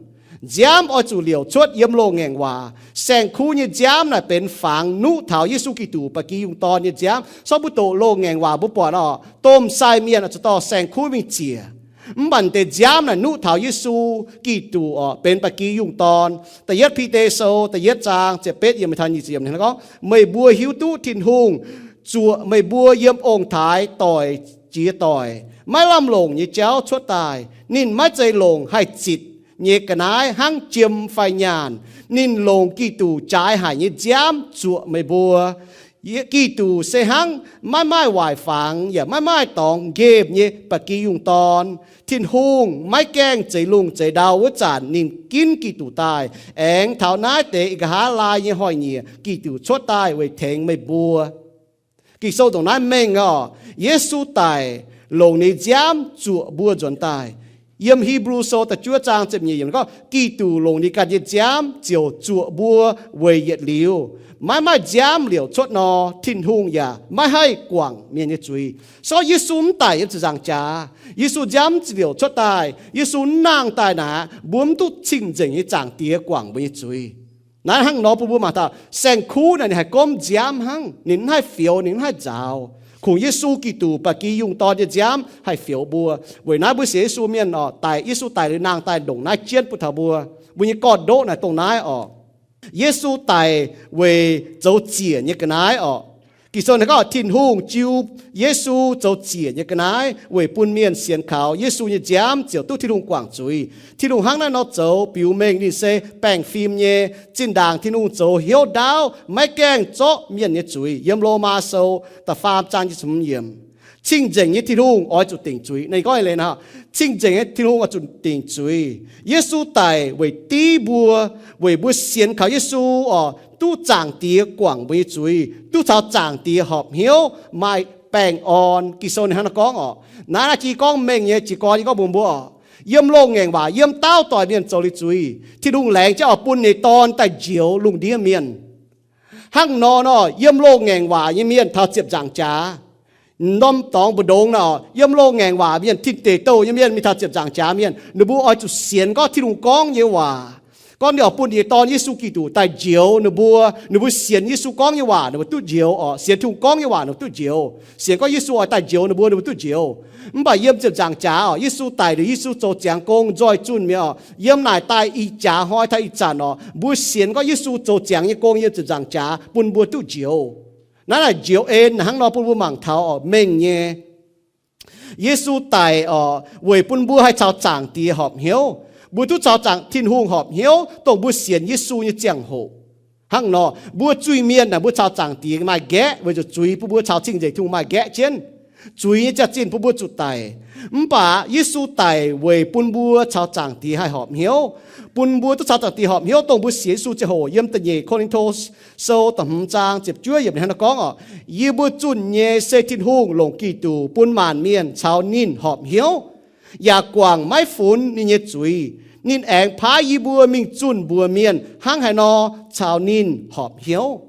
Nziaamv oix zuqc liouc cuotv yiem loz-ngaengc waac. Saeng-kuv nyei nziaamv naaic benx fangx nuqv taux Yesu Giduc ba'gi yungh dorn nyei nziaamv. So mbuo doqc loz-ngaengc waac mbuo buatc orqc, domh sai mienh oix zuqc dorh saeng-kuv mingh ziec. Mv baac deix nziaamv naaic nuqv taux Yesu Giduc orqc, benx ba'gi yungh dorn. Da'yietv Bide Sou da'yietv zaang ziepc betv yiemc taux nyic ziepc yiemc gorngv, Meih mbuo hiuv duqv Tin-Hungh zuoqc meih mbuo yiem ong-taaix doic jiex doic, maiv lamh longc nyei jauv cuotv daaih. Ninh maiv zeiz longc haih zitc nyei ga'naaiv hnangv jiem fai nyaanh. Ninh longc Giduc jaaix haic nyei nziaamv zuoqc meih mbuo. Giduc se hnangv maiv maaih waaic fangx yaac maiv maaih dorngx nqemh nyei ba'gi yungh dorn. Tin-Hungh maiv gaengh zeix lungh zeix ndau wuov zanc ninh ginv Giduc daaih, aengx taux naaiv deix ih nqa'haav laai nyei hnoi-nyieqc Giduc cuotv daaih weic tengx meih mbuo. Ging-Sou ndongc naaiv mengh oc, Yesu daic longc ninh nziaamv zuoqc mbuo nzuonx daaih. Yiem Hipv^lu Sou da'juov zaang ziepc nyeic yiemc gorngv, Giduc longc ninh ganh nyei nziaamv ziouc zuoqc mbuo weic yietc liuz. Maiv maaih nziaamv liouc cuotv nor, Tin-Hungh yaac maiv haih guangc mienh nyei zuiz. So Yesu mv daic yiem ziepc nzaangc jaax, Yesu nziaamv liouc cuotv daaih, Yesu mv nangh daaih naaic, mbuo mv duqv cing-nzengc nyei Zaangc Diex guangc mbuo nyei zuiz. Naaiv hnangv nor bun mbuo mangc taux saeng-kuv naaic ninh haih gomv nziaamv hnangv, ninh mv haih fioux, ninh mv haih nzaaux. Kungx Yesu Giduc ba'gi yungh dorn nyei nziaamv haih fioux mbuo. Weic naaiv mbuo sienx Yesu mienh oc, daic, Yesu daic liuz nangh daaih ndongc naaiv jienv bun taux mbuo. Mbuo nyei gorn-ndoqv naaic dongh naaiv oc. Yesu daic weic zoux ziec nyei ga'naaiv oc. Ging-Sou naaiv gorngv Tin-Hungh jiu Yesu zoux ziec nyei ga'naaiv weic bun mienh sienx kaux Yesu nyei nziaamv ziouc duqv Tin-Hungh guangc zuiz. Tin-Hungh hnangv naaiv nor zoux biux mengh ninh se baengh fim nyei. Zinh ndaangc Tin-Hungh zoux hnyouv ndaauv maiv gaengh zorqv mienh nyei zuiz. Yiem Lomaa Sou da'faam zaang nyic ziepc hmz yiemc. Cing-nzengc nyei Tin-Hungh oix zuqc dingc zuiz. Ninh gorngv eix leiz nor, cing-nzengc nyei Tin-Hungh oix zuqc dingc zuiz. Yesu daic weic div mbuo, weic mbuo sienx kaux Yesu oc, duqv Zaangc Diex guangc mbuo nyei zuiz, duqv caux Zaangc Diex horpc hnyouv, maaih baengh orn. Ging-Sou ninh hnangv naaiv gorngv oc. Naaiv, naaiv jiex gorngv mengh nyei, jiez gorn yie gorngv mbuox mbuo oc, yiem loz-ngaengc waac yiem dauh doic mienh zoux liuz zuiz, Tin-Hungh laengz jienv oix bun ninh nyei Dorn daaih njoux lungh ndiev mienh. Hnangv nor nor, yiem loz-ngaengc waac nyei mienh taux ziepc nzaangc jaax, norm dorngx mbu'ndongx nor, yiem loz-ngaengc waac mienh, tin deic douh nyei mienh, mingh taux ziepc nzaangc jaax mienh, ninh mbuo oix zuqc sienx gorngv Tin-Hungh gorngv nyei waac. Gorngv ninh oix bun ninh nyei Dorn Yesu Giduc daaih njoux ninh mbuo. Ninh mbuo sienx Yesu gorngv nyei waac, ninh mbuo duqv njoux oc. Sienx Tin-Hungh gorngv nyei waac, ninh mbuo duqv njoux. Sienx gorngv Yesu oix daaih njoux ninh mbuo, ninh mbuo duqv njoux. Mv baac yiem ziepc nzaangc jaax oc, Yesu daic liuz, Yesu zoux ziangx gong nzoih zunh mi'aqv oc. Yiem naaic daaih ih jaax hnoi taux ih zanc oc, mbuo sienx gorngv Yesu zoux ziangx nyei gong yiem ziepc nzaangc jaax bun mbuo duqv njoux. Naaiv naaic njoux en hnangv nor bun mbuo mangc taux oc, mengh nyei. Yesu daic oc, weic bun mbuo haih caux Zaangc Diex horpc hnyouv. Mbuo duqv caux Zaangc, Tin-Hungh horpc hnyouv, dongh mbuo sienx Yesu nyei ziangh hoc. Hnangv nor, mbuo zuiz-mienh naaic, mbuo caux Zaangc Diex maaih nqaeqv, weic zuqc zuiz bun mbuo caux cing-nzengc Tin-Hungh maaih nqaeqv jienv. Zuiz nyei jaax-zinh bun mbuo zuqc daic. Mv baac Yesu daic weic bun mbuo caux Zaangc Diex haih horpc hnyouv, bun mbuo duqv caux Zaangc Diex horpc hnyouv, dongh mbuo sienx Yesu ziangh hoc. Yiem da'nyeic Ko^lin^to Sou da'hmz zaang ziepc juov yiemc hnangv naaiv gorngv oc, yie mbuo zunh nyei se Tin-Hungh longc Giduc bun maanc mienh caux ninh horpc hnyouv, yaac guangc maiv funx ninh nyei zuiz. Ninh aengx paaiv yie mbuo mingh zunh mbuox mienh hnangv haaix nor caux ninh horpc hnyouv.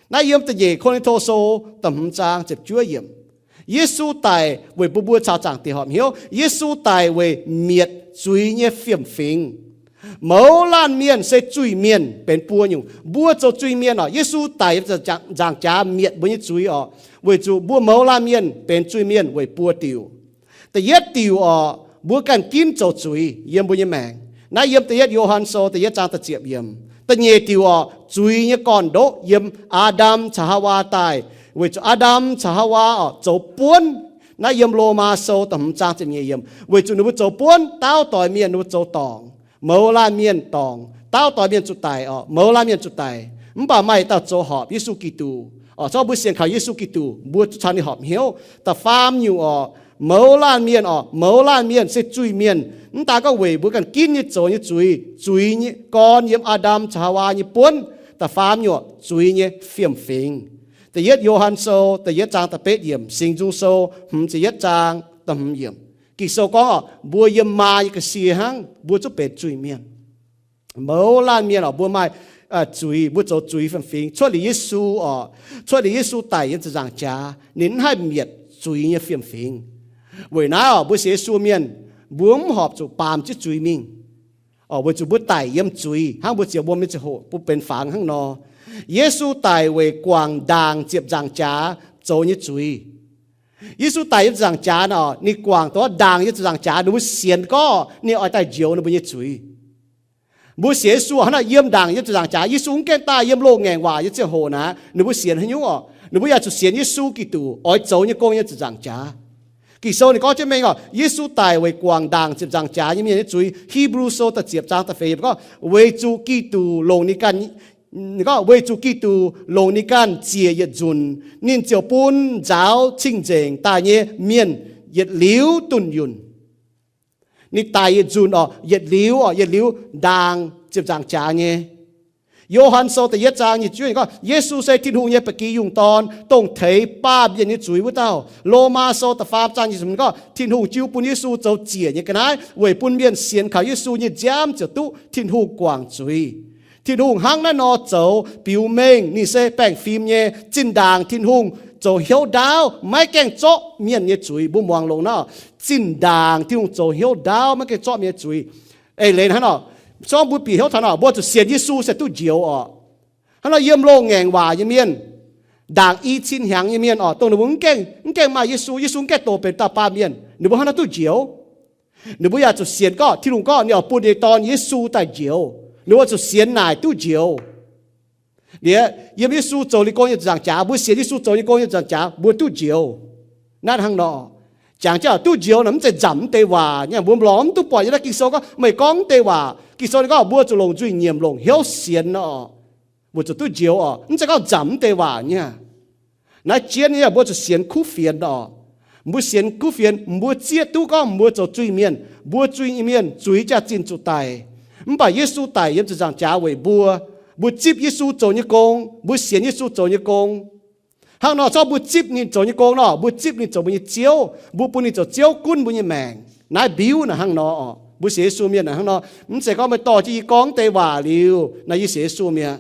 Naaiv yiem da'nyeic Ko^lin^to Sou da'hmz zaang ziepc juov yiemc. Yesu daic weic bun mbuo caux Zaangc Diex horpc hnyouv. Yesu daic weic mietc zuiz nyei fiem-fingx. Mouz laanh mienh se zuiz-mienh benx buo nyungc. Mbuo zoux zuiz-mienh oc, Yesu daic nzaangc jaax mietc mbuo nyei zuiz oc, weic zuqc mbuo mouz laanh mienh benx zuiz-mienh weic buo diuc. Da'yietv diuc oc, mbuo ganh ginv zoux zuiz yiem mbuo nyei maengc. Naaiv yiem da'yietv Yo^han Sou da'yietv zaang da'ziepc yiemc. Da'nyeic diuc oc, zuiz nyei gorn-ndoqv yiem Aa^ndam caux Haawaa daaih, weic zuqc Aa^ndam caux Haawaa oc zoux buonv. Naaiv yiem Lomaa Sou da'hmz zaang ziepc nyeic yiemc. Weic zuqc ninh mbuo zoux buonv, dauh doix mienh ninh mbuo zoux dorngc. Mouz laanh mienh dorngc, dauh doix mienh zuqc daic oc, mouz laanh mienh zuqc daic. Mv baac maaih dauh zoux horpc, Yesu Giduc oc. Zorqv mbuo sienx kaux Yesu Giduc, mbuo duqv caux ninh horpc hnyouv. Da'faam nyungc oc, mouz laanh mienh oc, mouz laanh mienh se zuiz-mienh. Mv daan gorngv weic mbuo ganh ginv nyei zoux nyei zuiz, zuiz nyei gorn yiem Aa^ndam caux Haawaa nyei buonv. Da'faam nyungc, zuiz nyei fiem-fingx. Da'yietv Yo^han Sou da'yietv zaang da'betv yiemc, Singx Nzung Sou hmz ziepc yietv zaang da'hmz yiemc. Ging-Sou gorngv oc, mbuo yiem maa nyei ga'sie hnangv, mbuo zungv benx zuiz-mienh. Mouz laanh mienh oc, mbuo maaih zuiz, mbuo zoux zuiz fiem-fingx. Cuotv liuz Yesu oc, cuotv liuz Yesu daic yiem ziepc nzaangc jaax, ninh mv haih mietc zuiz nyei fiem-fingx. Weic naaiv oc, mbuo sienx Yesu mienh, mbuo mv horpc zuqc baamz jienv zuiz mingh. Weic zuqc mbuo daic yiem zuiz hnangv mbuo ziouc wuom nyei ziangh hoc mbuo benx fangx hnangv nor. Yesu daic weic guangc ndaangc ziepc nzaangc jaax zoux nyei zuiz. Yesu daic yiem ziepc nzaangc jaax nor, ninh guangc dongh ndaangc yiem ziepc nzaangc jaax, ninh mbuo sienx gorngv ninh oix daaih njoux ninh mbuo nyei zuiz. Mbuo sienx Yesu hnangv naaiv, yiem ndaangc yiem ziepc nzaangc jaax, Yesu mv gaengh daaih, yiem loz-ngaengc waac yiem ziangh hoc naaiv, ninh mbuo sienx haaix nyungc oc? Ninh mbuo yaac zuqc sienx Yesu Giduc oix zoux nyei gong yiem ziepc nzaangc jaax. Ging-Sou ninh gorngv jienv mengh oc, Yesu daic weic guangc ndaangc ziepc nzaangc jaax nyei mienh nyei zuiz. Hipv^lu Sou da'ziepc zaang da'feix yiemc gorngv, weic zuqc Giduc longc ninh ganh Gorngv weic zuqc Giduc longc ninh ganh ziec yietc nzunc, ninh ziouc bun nzaaux cing-nzengc daaih nyei mienh yietc liuz dunh yunh. Ninh daic yietc nzunc orqc, yietc liuz orqc, yietc liuz ndaangc ziepc nzaangc jaax nyei. Yo^han Sou da'yietv zaang nyic ziepc juov gorngv, Yesu se Tin-Hungh nyei ba'gi yungh Dorn, dongh teix baamh mienh nyei zuiz wuov dauh. Lomaa Sou da'faam zaang nyic ziepc hmz gorngv, Tin-Hungh jiu bun Yesu zoux ziec nyei ga'naaiv weic bun mienh sienx kaux Yesu nyei nziaamv ziouc duqv Tin-Hungh guangc zuiz. Tin-Hungh hnangv naaiv nor zoux biux mengh ninh se baengh fim nyei. Zinh ndaangc Tin-Hungh zoux hnyouv ndaauv, maiv gaengh zorqv mienh nyei zuiz. Mbuo muangx longx nor, zinh ndaangc Tin-Hungh zoux hnyouv ndaauv, maiv gaengh zorqv mienh nyei zuiz. Eix leiz hnangv nor, zorqv mbuo bieqc hnyouv taux nor, mbuo zuqc sienx Yesu se duqv njoux orqc. Hnangv nor yiem loz-ngaengc waac nyei mienh, ndaangc i cin hnyangx nyei mienh orqc, dongh ninh mbuo mv gaengh, mv gaengh maaih Yesu, Yesu mv gaengh doqc benx dauh baamh mienh, ninh mbuo hnangv naaiv duqv njoux. Ninh mbuo yaac zuqc sienx gorngv Tin-Hungh gorngv ninh oix bun ninh nyei Dorn Yesu daaih njoux. Ninh mbuo zuqc sienx naaic duqv njoux. Liuz yiem Yesu zoux liuz gong nyei nzaangc jaax, mbuo sienx Yesu zoux nyei gong nyei nzaangc jaax, mbuo duqv njoux. Naaiv hnangv nor, jangx jienv duqv njoux naaic mv zeiz nzamc mv deix waac nyei. Mbuo lorz mv duqv buatc yiem naaiv Ging-Sou gorngv meih gorngv mv deix waac. Ging-Sou ninh gorngv mbuo zuqc longc nzuih nyiemc longc hnyouv sienx orqc, weic zuqc duqv njoux orqc. Mv zeiz gorngv nzamc mv deix waac nyei. Naaiv jienv nyei, mbuo zuqc sienx kuv fienx orqc. Mbuo sienx kuv fienx, mbuo zieqv duqv gorngv mbuo zoux zuiz-mienh, mbuo zuiz-mienh zuiz jaax-zinh zuqc daic. Mv baac Yesu daic yiem ziepc nzaangc jaax weic mbuo. Mbuo zipv Yesu zoux nyei gong, mbuo sienx Yesu zoux nyei gong. Hnangv nor, zorqv mbuo zipv ninh zoux nyei gong nor, mbuo zipv ninh zoux mbuo nyei Ziouv, mbuo bun ninh zoux Ziouv gunv mbuo nyei maengc. Naaiv mbiuv naaic hnangv nor orqc. Mbuo sienx Yesu mienh naaic hnangv nor. Mv zeiz gorngv meih dorh jienv yie gorngv deix waac liuz naaic yie sienx Yesu mi'aqv.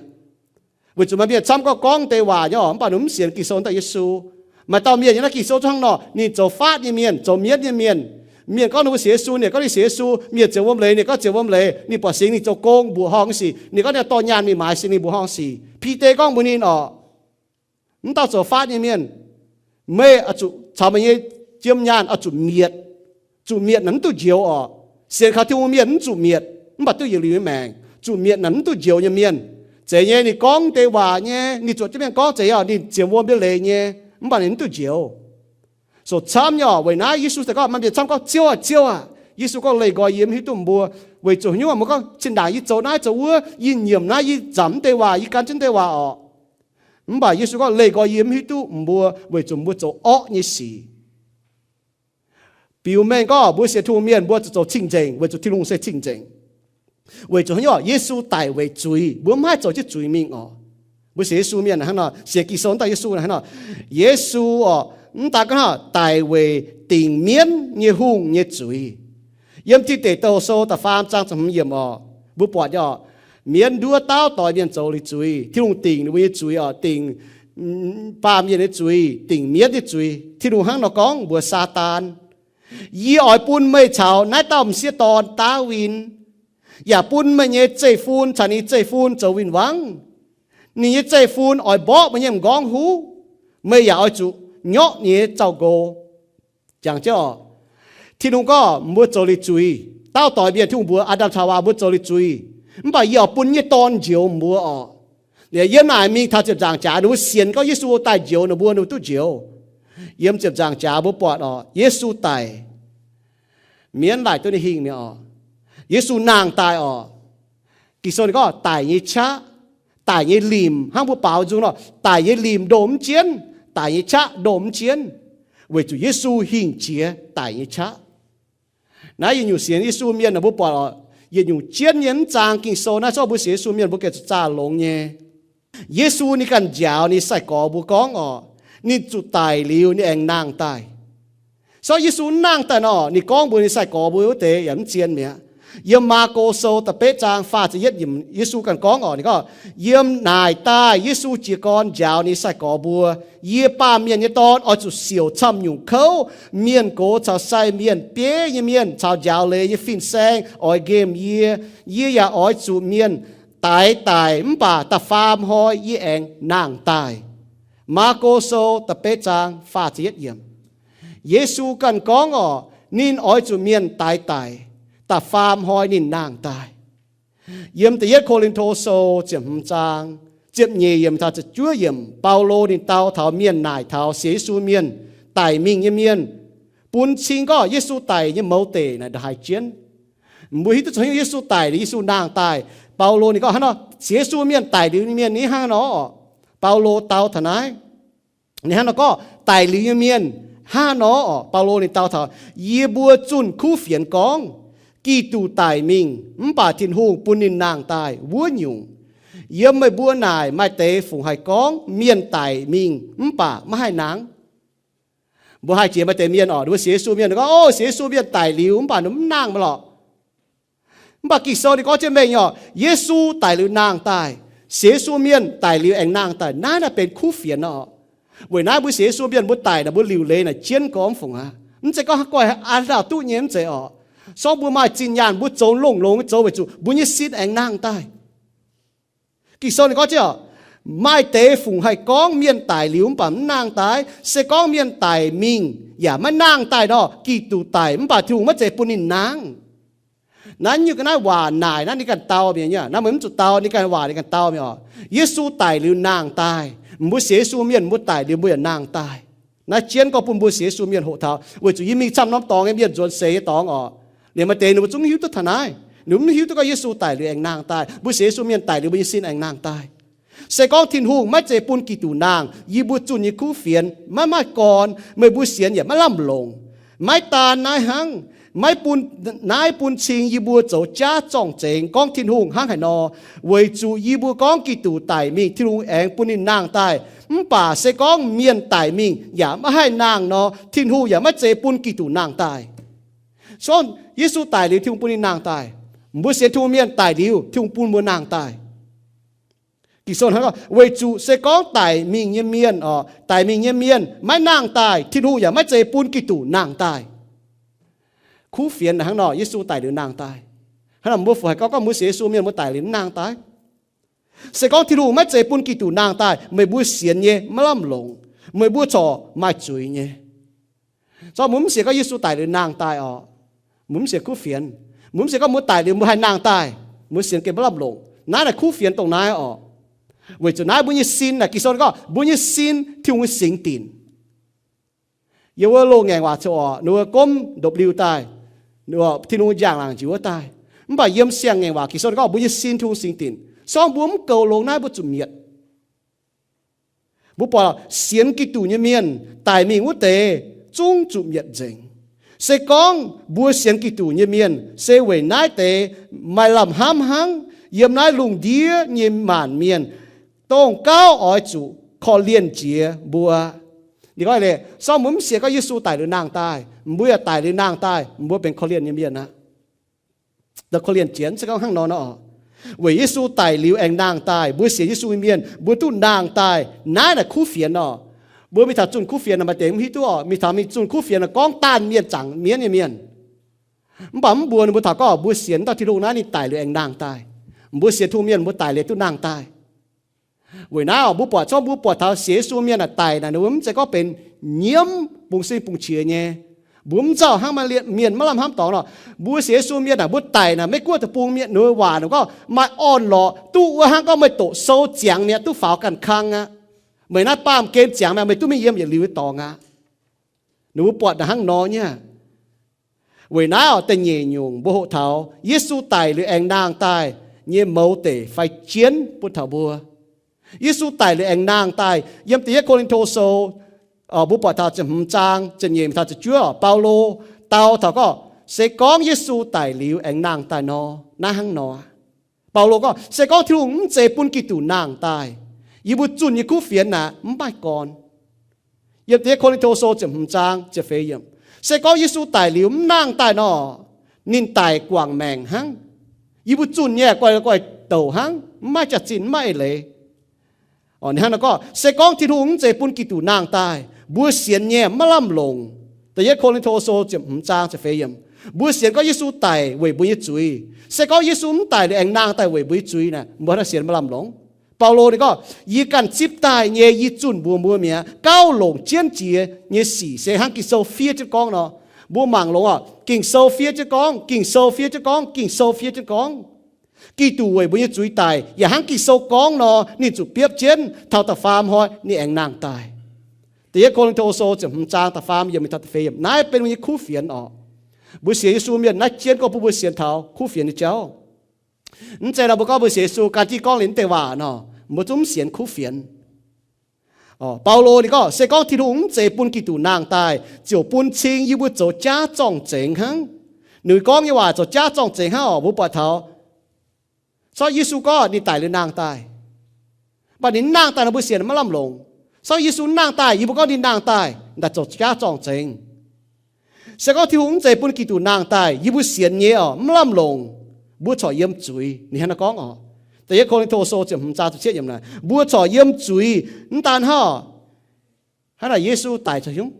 Weic zuqc maaih mienh camv gorngv gorngv deix waac nyei orqc, mv baac ninh mv sienx Ging-Sou daaih Yesu. Maaih dauh mienh yiem naaiv Ging-Sou zungv hnangv nor, ninh zoux faatv nyei mienh, zoux mienv nyei mienh. Mienh gorngv ninh mbuo sienx Yesu, ninh gorngv ninh sienx Yesu. Mienh ziouc wuom leiz, ninh gorngv ziouc wuom leiz. Ninh buatc Singx Lingh zoux gong mbuoqc horngh nyei sic, ninh gorngv ninh dorh nyaanh mingh maaiz Singx Lingh mbuoqc horngh sic. Bide gorngv mbuox ninh orqc, mv dauh zoux faatv nyei mienh, meih oix zuqc caux meih nyei jiem nyaanh oix zuqc mietc. Zuqc mietc naaic mv duqv njoux orqc. Sienx kaux Tin-Hungh mienh mv zuqc mietc, mv baac duqv yietc liuz nyei maengc. Zuqc mietc naaic mv duqv njoux nyei mienh. Zeiz nyei, ninh gorngv deix waac nyei, ninh zuotc jienv mienh gorngv zeiz orqc, ninh ziouc wuom mbiauv leiz nyei, mv baac ninh mv duqv njoux. So camv nyei orqc. Weic naaiv Yesu daaih gorngv, maaih mienh camv gorngv, Ziouv aah! Ziouv aah! Yesu gorngv, Leih nqoi yie, mv hiuv duqv mbuo. Weic zuqc haaix nyungc mbuo gorngv, Zinh ndaangc yie zoux naaiv zoux wuov, yie nyiemc naaiv, yie nzamc mv deix waac, yie gan jienv mv deix waac orqc. Mv baac Yesu gorngv, Leih nqoi yie, mv hiuv duqv mbuo, weic zuqc mbuo zoux orqv nyei sic. Biux mengh gorngv mbuo sienx Tin-Hungh mienh mbuo zuqc zoux cing-nzengc, weic zuqc Tin-Hungh se cing-nzengc. Weic zuqc haaix nyungc orqc? Yesu daic weic zuiz, mbuo mv haih zoux jienv zuiz mingh orqc. Mbuo sienx Yesu mienh naaic hnangv nor, sienx Ging-Sou daaih Yesu naaic hnangv nor, Yesu orqc, mv daan gorngv hnangv daic weic dingc mienv nyei hungh nyei zuiz. Yiem Tin Deic Douh Sou da'faam zaang ziepc hmz yiemc orqc, mbuo buatc nyei orqc, mienv nduov dauh doix mienh zoux liuz zuiz. Tin-Hungh dingc ninh mbuo nyei zuiz orqc, dingc baamh mienh nyei zuiz, dingc mienv nyei zuiz. Tin-Hungh hnangv nor gorngv mbuox Saadaan, Yie oix bun meih caux naaiv dauh m'sieqv dorn Ndaawitv, yaac bun meih nyei zeiv-fun caux ninh nyei zeiv-fun zoux win-wangv. Ninh nyei zeiv-fun oix mborqv meih nyei m'nqorngv huv. Meih yaac oix zuqc nyorqv ninh nyei zaux-nqox. Jangx jienv orqc, Tin-Hungh gorngv mbuo zoux liuz zuiz. Dauh doix mienh, Tin-Hungh mbuox Aa^ndam caux Haawaa mbuo zoux liuz zuiz, mv baac yie oix bun nyei dorn njoux mbuo orqc. Yiem naaic mingh taux ziepc nzaangc jaax, ninh mbuo sienx gorngv Yesu daaih njoux ninh mbuo, ninh mbuo duqv njoux. Yiem ziepc nzaangc jaax mbuo buatc orqc, Yesu daic, mienv laaic duqv ninh hingh mi'aqv orqc. Yesu nangh daaih orqc. Ging-Sou ninh gorngv daic nyei qaqv, daic nyei limc, hnangv mbuo baaux nzung nor, daic nyei limc ndomh mv jienv, daic nyei qaqv ndomh mv jienv, weic zuqc Yesu hingh jiex daic nyei qaqv. Naaiv yietc nyungc sienx Yesu mienh naaic mbuo buatc orqc, yietc nyungc jienv nyei mv zaang Ging-Sou naaiv, zorqv mbuo sienx Yesu mienh mbuo gengh zuqc zaah longx nyei. Yesu ninh ganh njaaux ninh sai-gorx mbuo gorngv orqc, ninh zuqc daic liuz ninh aengx nangh daaih. Sortv Yesu mv nangh daaih nor, ninh gorngv mbuox ninh sai-gorx mbuo wuov deix yaac mv zien mi'aqv. Yiem Maako Sou da'betv zaang faah ziepc yietv yiemc, Yesu ganh gorngv orqc, ninh gorngv, Yiem naaic daaih Yesu jiez gorn njaaux ninh sai-gorx mbuo, Yie, Baamh Mienh nyei Dorn, oix zuqc siouc camv nyungc kouv. Mienh gox caux sai mienh, bieiv nyei mienh caux njaaux leiz nyei fin-saeng oix nqemh yie. Yie yaac oix zuqc mienh daix daic, mv baac da'faam hnoi yie aengx nangh daaih. Maako Sou da'betv zaang faah ziepc yietv yiemc. Yesu ganh gorngv orqc, ninh oix zuqc mienh daix daic, da'faam hnoi ninh nangh daaih. Yiem da'yietv Ko^lin^to Sou ziepc hmz zaang ziepc nyeic yiemc taux ziepc juov yiemc, Baulo ninh dau taux mienh naaic taux sienx Yesu mienh, daic mingh nyei mienh, bun cing gorngv Yesu daic nyei mouz deic naaic ndongc haaix jienv. Mbuo hiuv duqv zoux haaix nyungc Yesu daic liuz, Yesu nangh daaih. Baulo ninh gorngv hnangv nor, sienx Yesu mienh daic liuz nyei mienh ni hnangv nor. Baulo dau taux naaiv, ninh hnangv nor gorngv daic liuz nyei mienh hnangv nor. Baulo ninh dau taux, yie mbuo zunh kuv fienx gorngv, Giduc daic mingh mv baac Tin-Hungh bun ninh nangh daaih wuov nyungc. Yiem meih mbuo naaic maaih deix fungc haih gorngv mienh daic mingh mv baac maiv haih nangh? Mbuo haih jiex maaih deix mienh oc, ninh mbuo sienx Yesu mienh gorngv, o, sienx Yesu mienh daic liuz mv baac ninh mv nangh maiv lorqc. Mv baac Ging-Sou ninh gorngv jienv mengh nyei oc, Yesu daic liuz nangh daaih, sienx Yesu mienh daic liuz aengx nangh daaih. Naaiv naaiv benx kuv fienx oc. Weic naaiv mbuo sienx Yesu mienh mbuo daic naaic, mbuo liuc leiz naaic jienv gormx fungc aqv. Mv zeiz gorngv haaix guanh an dauh duqv nyei, mv zeiz oc. Sorng mbuo maaih zinh nyaanh mbuo zoux longx-longx nyei zoux weic zuqc mbuo nyei sin aengx nangh daaih. Ging-Sou ninh gorngv jienv oc, maaih deix fungc haih gorngv mienh daic liuz mv baac mv nangh daaih. Se gorngv mienh daic mingh yaac maiv nangh daaih nor, Giduc daic mv baac Tin-Hungh maiv zeiz bun ninh nangh. Naaiv nyungc ga'naaiv waac naaic naaiv ninh ganh dau mi'aqv. Naaiv meih mv zuqc dau, ninh ganh waac ninh ganh dau mi'aqv oc. Yesu daic liuz nangh daaih. Mbuo sienx Yesu mienh mbuo daic liuz mbuo yaac nangh daaih. Naaiv jienv gorngv bun mbuo sienx Yesu mienh hoqc taux, weic zuqc yie mingh camv norm dorngx nyei mienh nzuonx seix nyei dorngx oc, liemh maaih deix ninh mbuo zungv mv hiuv duqv taux naaiv. Ninh mbuo mv hiuv duqv gorngv Yesu daic liuz aengx nangh daaih. Mbuo sienx Yesu mienh daic liuz mbuo nyei sin aengx nangh daaih. Se gorngv Tin-Hungh maiv zeiz bun Giduc nangh, yie mbuo zunh nyei kuv fienx maiv maaih gorn, meih mbuo sienx yaac maiv lamh longc. Maiv daan naaiv hnangv, maiv bun, naaiv bun cing yie mbuo zoux jaav zorng-zengx gorngv Tin-Hungh hnangv haaix nor, weic zuqc yie mbuo gorngv Giduc daic mingh Tin-Hungh aengx bun ninh nangh daaih. Mv baac se gorngv mienh daic mingh yaac maiv haih nangh nor, Tin-Hungh yaac maiv zeiz bun Giduc nangh daaih. Sorng Yesu daic liuz Tin-Hungh bun ninh nangh daaih. Mbuo sienx Tin-Hungh mienh daic liuz Tin-Hungh bun mbuo nangh daaih. Ging-Sou hnangv, weic zuqc se gorngv daic mingh nyei mienh oc, daic mingh nyei mienh maiv nangh daaih, Tin-Hungh yaac maiv zeiz bun Giduc nangh daaih. Kuv fienx hnangv nor, Yesu daic liuz nangh daaih. Hnangv naaic mbuo fungc haih gorngv, gorngv mbuo sienx Yesu mienh mbuo daic liuz mv nangh daaih. Se gorngv Tin-Hungh maiv zeiz bun Giduc nangh daaih, meih mbuo sienx nyei maiv lamh longc, meih mbuo corc maaih zuiz nyei. Zorqv mbuo mv sienx gorngv Yesu daic liuz nangh daaih oc, mbuo mv sienx kuv fienx. Mbuo mv sienx gorngv mbuo daic liuz mbuo haih nangh daaih, mbuo sienx gengh maiv lamh longc. Naaiv naaic kuv fienx dongh naaiv oc. Weic zuqc naaiv mbuo nyei sin naaic, Ging-Sou gorngv mbuo nyei sin Tin-Hungh nyei singx dinc. Yiem wuov loz-ngaengc waac coc oc, ninh mbuo gomv ndopv-liuh daaih, Tin-Hungh njang-laangc njiec wuov daaih. Mv baac yiem siang-ngaengc waac Ging-Sou gorngv mbuo nyei sin Tin-Hungh singx dinc. Sorng mbuo mv goux longx naaiv mbuo zuqc mietc. Mbuo buatc sienx Giduc nyei mienh daic mingh wuov deix zungv zuqc mietc nzengc. Se gorngv mbuo sienx Giduc nyei mienh se weic naaiv deix maaih lamh hnamv hnangv yiem naaiv lungh ndiev nyei maanc mienh, dongh gauh oix zuqc korv-lienh jiex mbuo. Ninh gorngv, sorng mbuo mv sienx gorngv Yesu daic liuz nangh daaih, mbuo yaac daic liuz nangh daaih, mbuo benx korv-lienh nyei mienh aqv. Korv-lienh jiex se gorngv hnangv nor nor, weic Yesu daic liuz aengx nangh daaih, mbuo sienx Yesu nyei mienh mbuo duqv nangh daaih. Naaiv naaic kuv fienx nor. Mbuo mingh taux zunh kuv fienx naaic maaih deix mv hiuv duqv oc. Mingh taux mingh zunh kuv fienx naaic gorngv daanh mienh zaangc mienv nyei mienh. Mv baac mv mbuox ninh mbuo taux gorngv mbuo sienx dauh Tin-Hungh naaiv ninh daic liuz aengx nangh daaih. Mbuo sienx Tin-Hungh mienh mbuo daic liuz duqv nangh daaih. Weic naaiv oc, mbuo buatc, zorngv mbuo buatc taux sienx Yesu mienh naaic daic naaic, ninh mbuo mv zeiz gorngv benx nyiemv bungx sin bungx qiex nyei. Mbuo mv nzauh hnangv maaih mienh maiv lamh hnamv dorngx nor. Mbuo sienx Yesu mienh naaic mbuo daic naaic, Meiv Guoqv deic-bung mienh ninh mbuo waac ninh gorngv maaih orn-lorqc duqv wuov hnangv gorngv meih doqc sou ziangx mi'aqv, duqv faaux ganh kang aqv. Meih naaiv baamh gen ziangx mi'aqv, meih duqv mingh yiem yietc liuz nyei dorngx aqv. Ninh mbuo buatc naaic hnangv nor nyei aqv. Weic naaiv oc, da'nyeic nyungc mbuo hoqc taux Yesu daic liuz aengx nangh daaih nyei mouz deic fai jienv bun taux mbuo. Yesu daic liuz aengx nangh daaih. Yiem Da'yietv Ko^lin^to Sou, mbuo buatc taux ziepc hmz zaang ziepc nyeic taux ziepc juov, Baulo dau taux gorngv, se gorngv Yesu daic liuz aengx nangh daaih nor, naaiv hnangv nor. Baulo gorngv, se gorngv Tin-Hungh mv zeiz bun Giduc nangh daaih, yie mbuo zunh nyei kuv fienx naaic mv maaih gorn. Yiem Da'yietv Ko^lin^to Sou ziepc hmz zaang ziepc feix yiemc, se gorngv Yesu daic liuz mv nangh daaih nor, ninh daic guangc maengc hnangv. Yie mbuo zunh nyei guai guai douc hnangv, mv maaih jaax-zinh, mv maaih eix leiz. Ninh hnangv nor gorngv, se gorngv Tin-Hungh mv zeiz bun Giduc nangh daaih, mbuo sienx nyei maiv lamh longc. Da'yietv Ko^lin^to Sou ziepc hmz zaang ziepc feix yiemc, mbuo sienx gorngv Yesu daic weic mbuo nyei zuiz. Se gorngv Yesu mv daic liuz aengx nangh daaih weic mbuo nyei zuiz naaic, mbuo hnangv sienx maiv lamh longc. Baulo ninh gorngv, yie ganh zipv daaih nyei yie zunh mbuox mbuo mi'aqv. Gauh longc jienv jiex nyei sic se hnangv Ging-Sou fiev jienv gorngv nor. Mbuo mangc longx oc, Ging-Sou fiev jienv gorngv, Ging-Sou fiev jienv gorngv, Ging-Sou fiev jienv gorngv, Giduc weic mbuo nyei zuiz daic, yaac hnangv Ging-Sou gorngv nor, ninh zuqc biopv jienv taux da'faam hnoi ninh aengx nangh daaih. Da'yietv Ko^lin^to Sou ziepc hmz zaang da'faam yiemc mingh taux da'feix yiemc. Naaiv benx mbuo nyei kuv fienx oc. Mbuo sienx Yesu mienh naaiv jienv gorngv bun mbuo sienx taux kuv fienx nyei jauv. Mv zeiz nor mbuo gorngv mbuo sienx Yesu gan jienv gorngv liuz naaiv deix waac nor, mbuo zungv mv sienx kuv fienx. Baulo ninh gorngv, se gorngv Tin-Hungh mv zeiz bun Giduc nangh daaih, ziouc bun cing yie mbuo zoux jaav zorng-zengx hnangv. Ninh gorngv nyei waac zoux jaav zorng-zengx hnangv orqc, mbuo buatc taux corc Yesu gorngv ninh daic liuz nangh daaih. Mv baac ninh nangh daaih nor mbuo sienx maiv lamh longc. Corc Yesu nangh daaih, yie mbuo gorngv ninh nangh daaih, daaih zoux jaav zorng-zengx. Se gorngv Tin-Hungh mv zeiz bun Giduc nangh daaih, yie mbuo sienx nyei orqc, mv lamh longc, mbuo corc yiem zuiz. Ninh hnangv naaiv gorngv orqc. Da'yietv Ko^lin^to Sou ziepc hmz zaang ziepc cietv yiemc naaic, mbuo corc yiem zuiz, mv daan hnangv hnangv naaic Yesu daic caux hnyouv.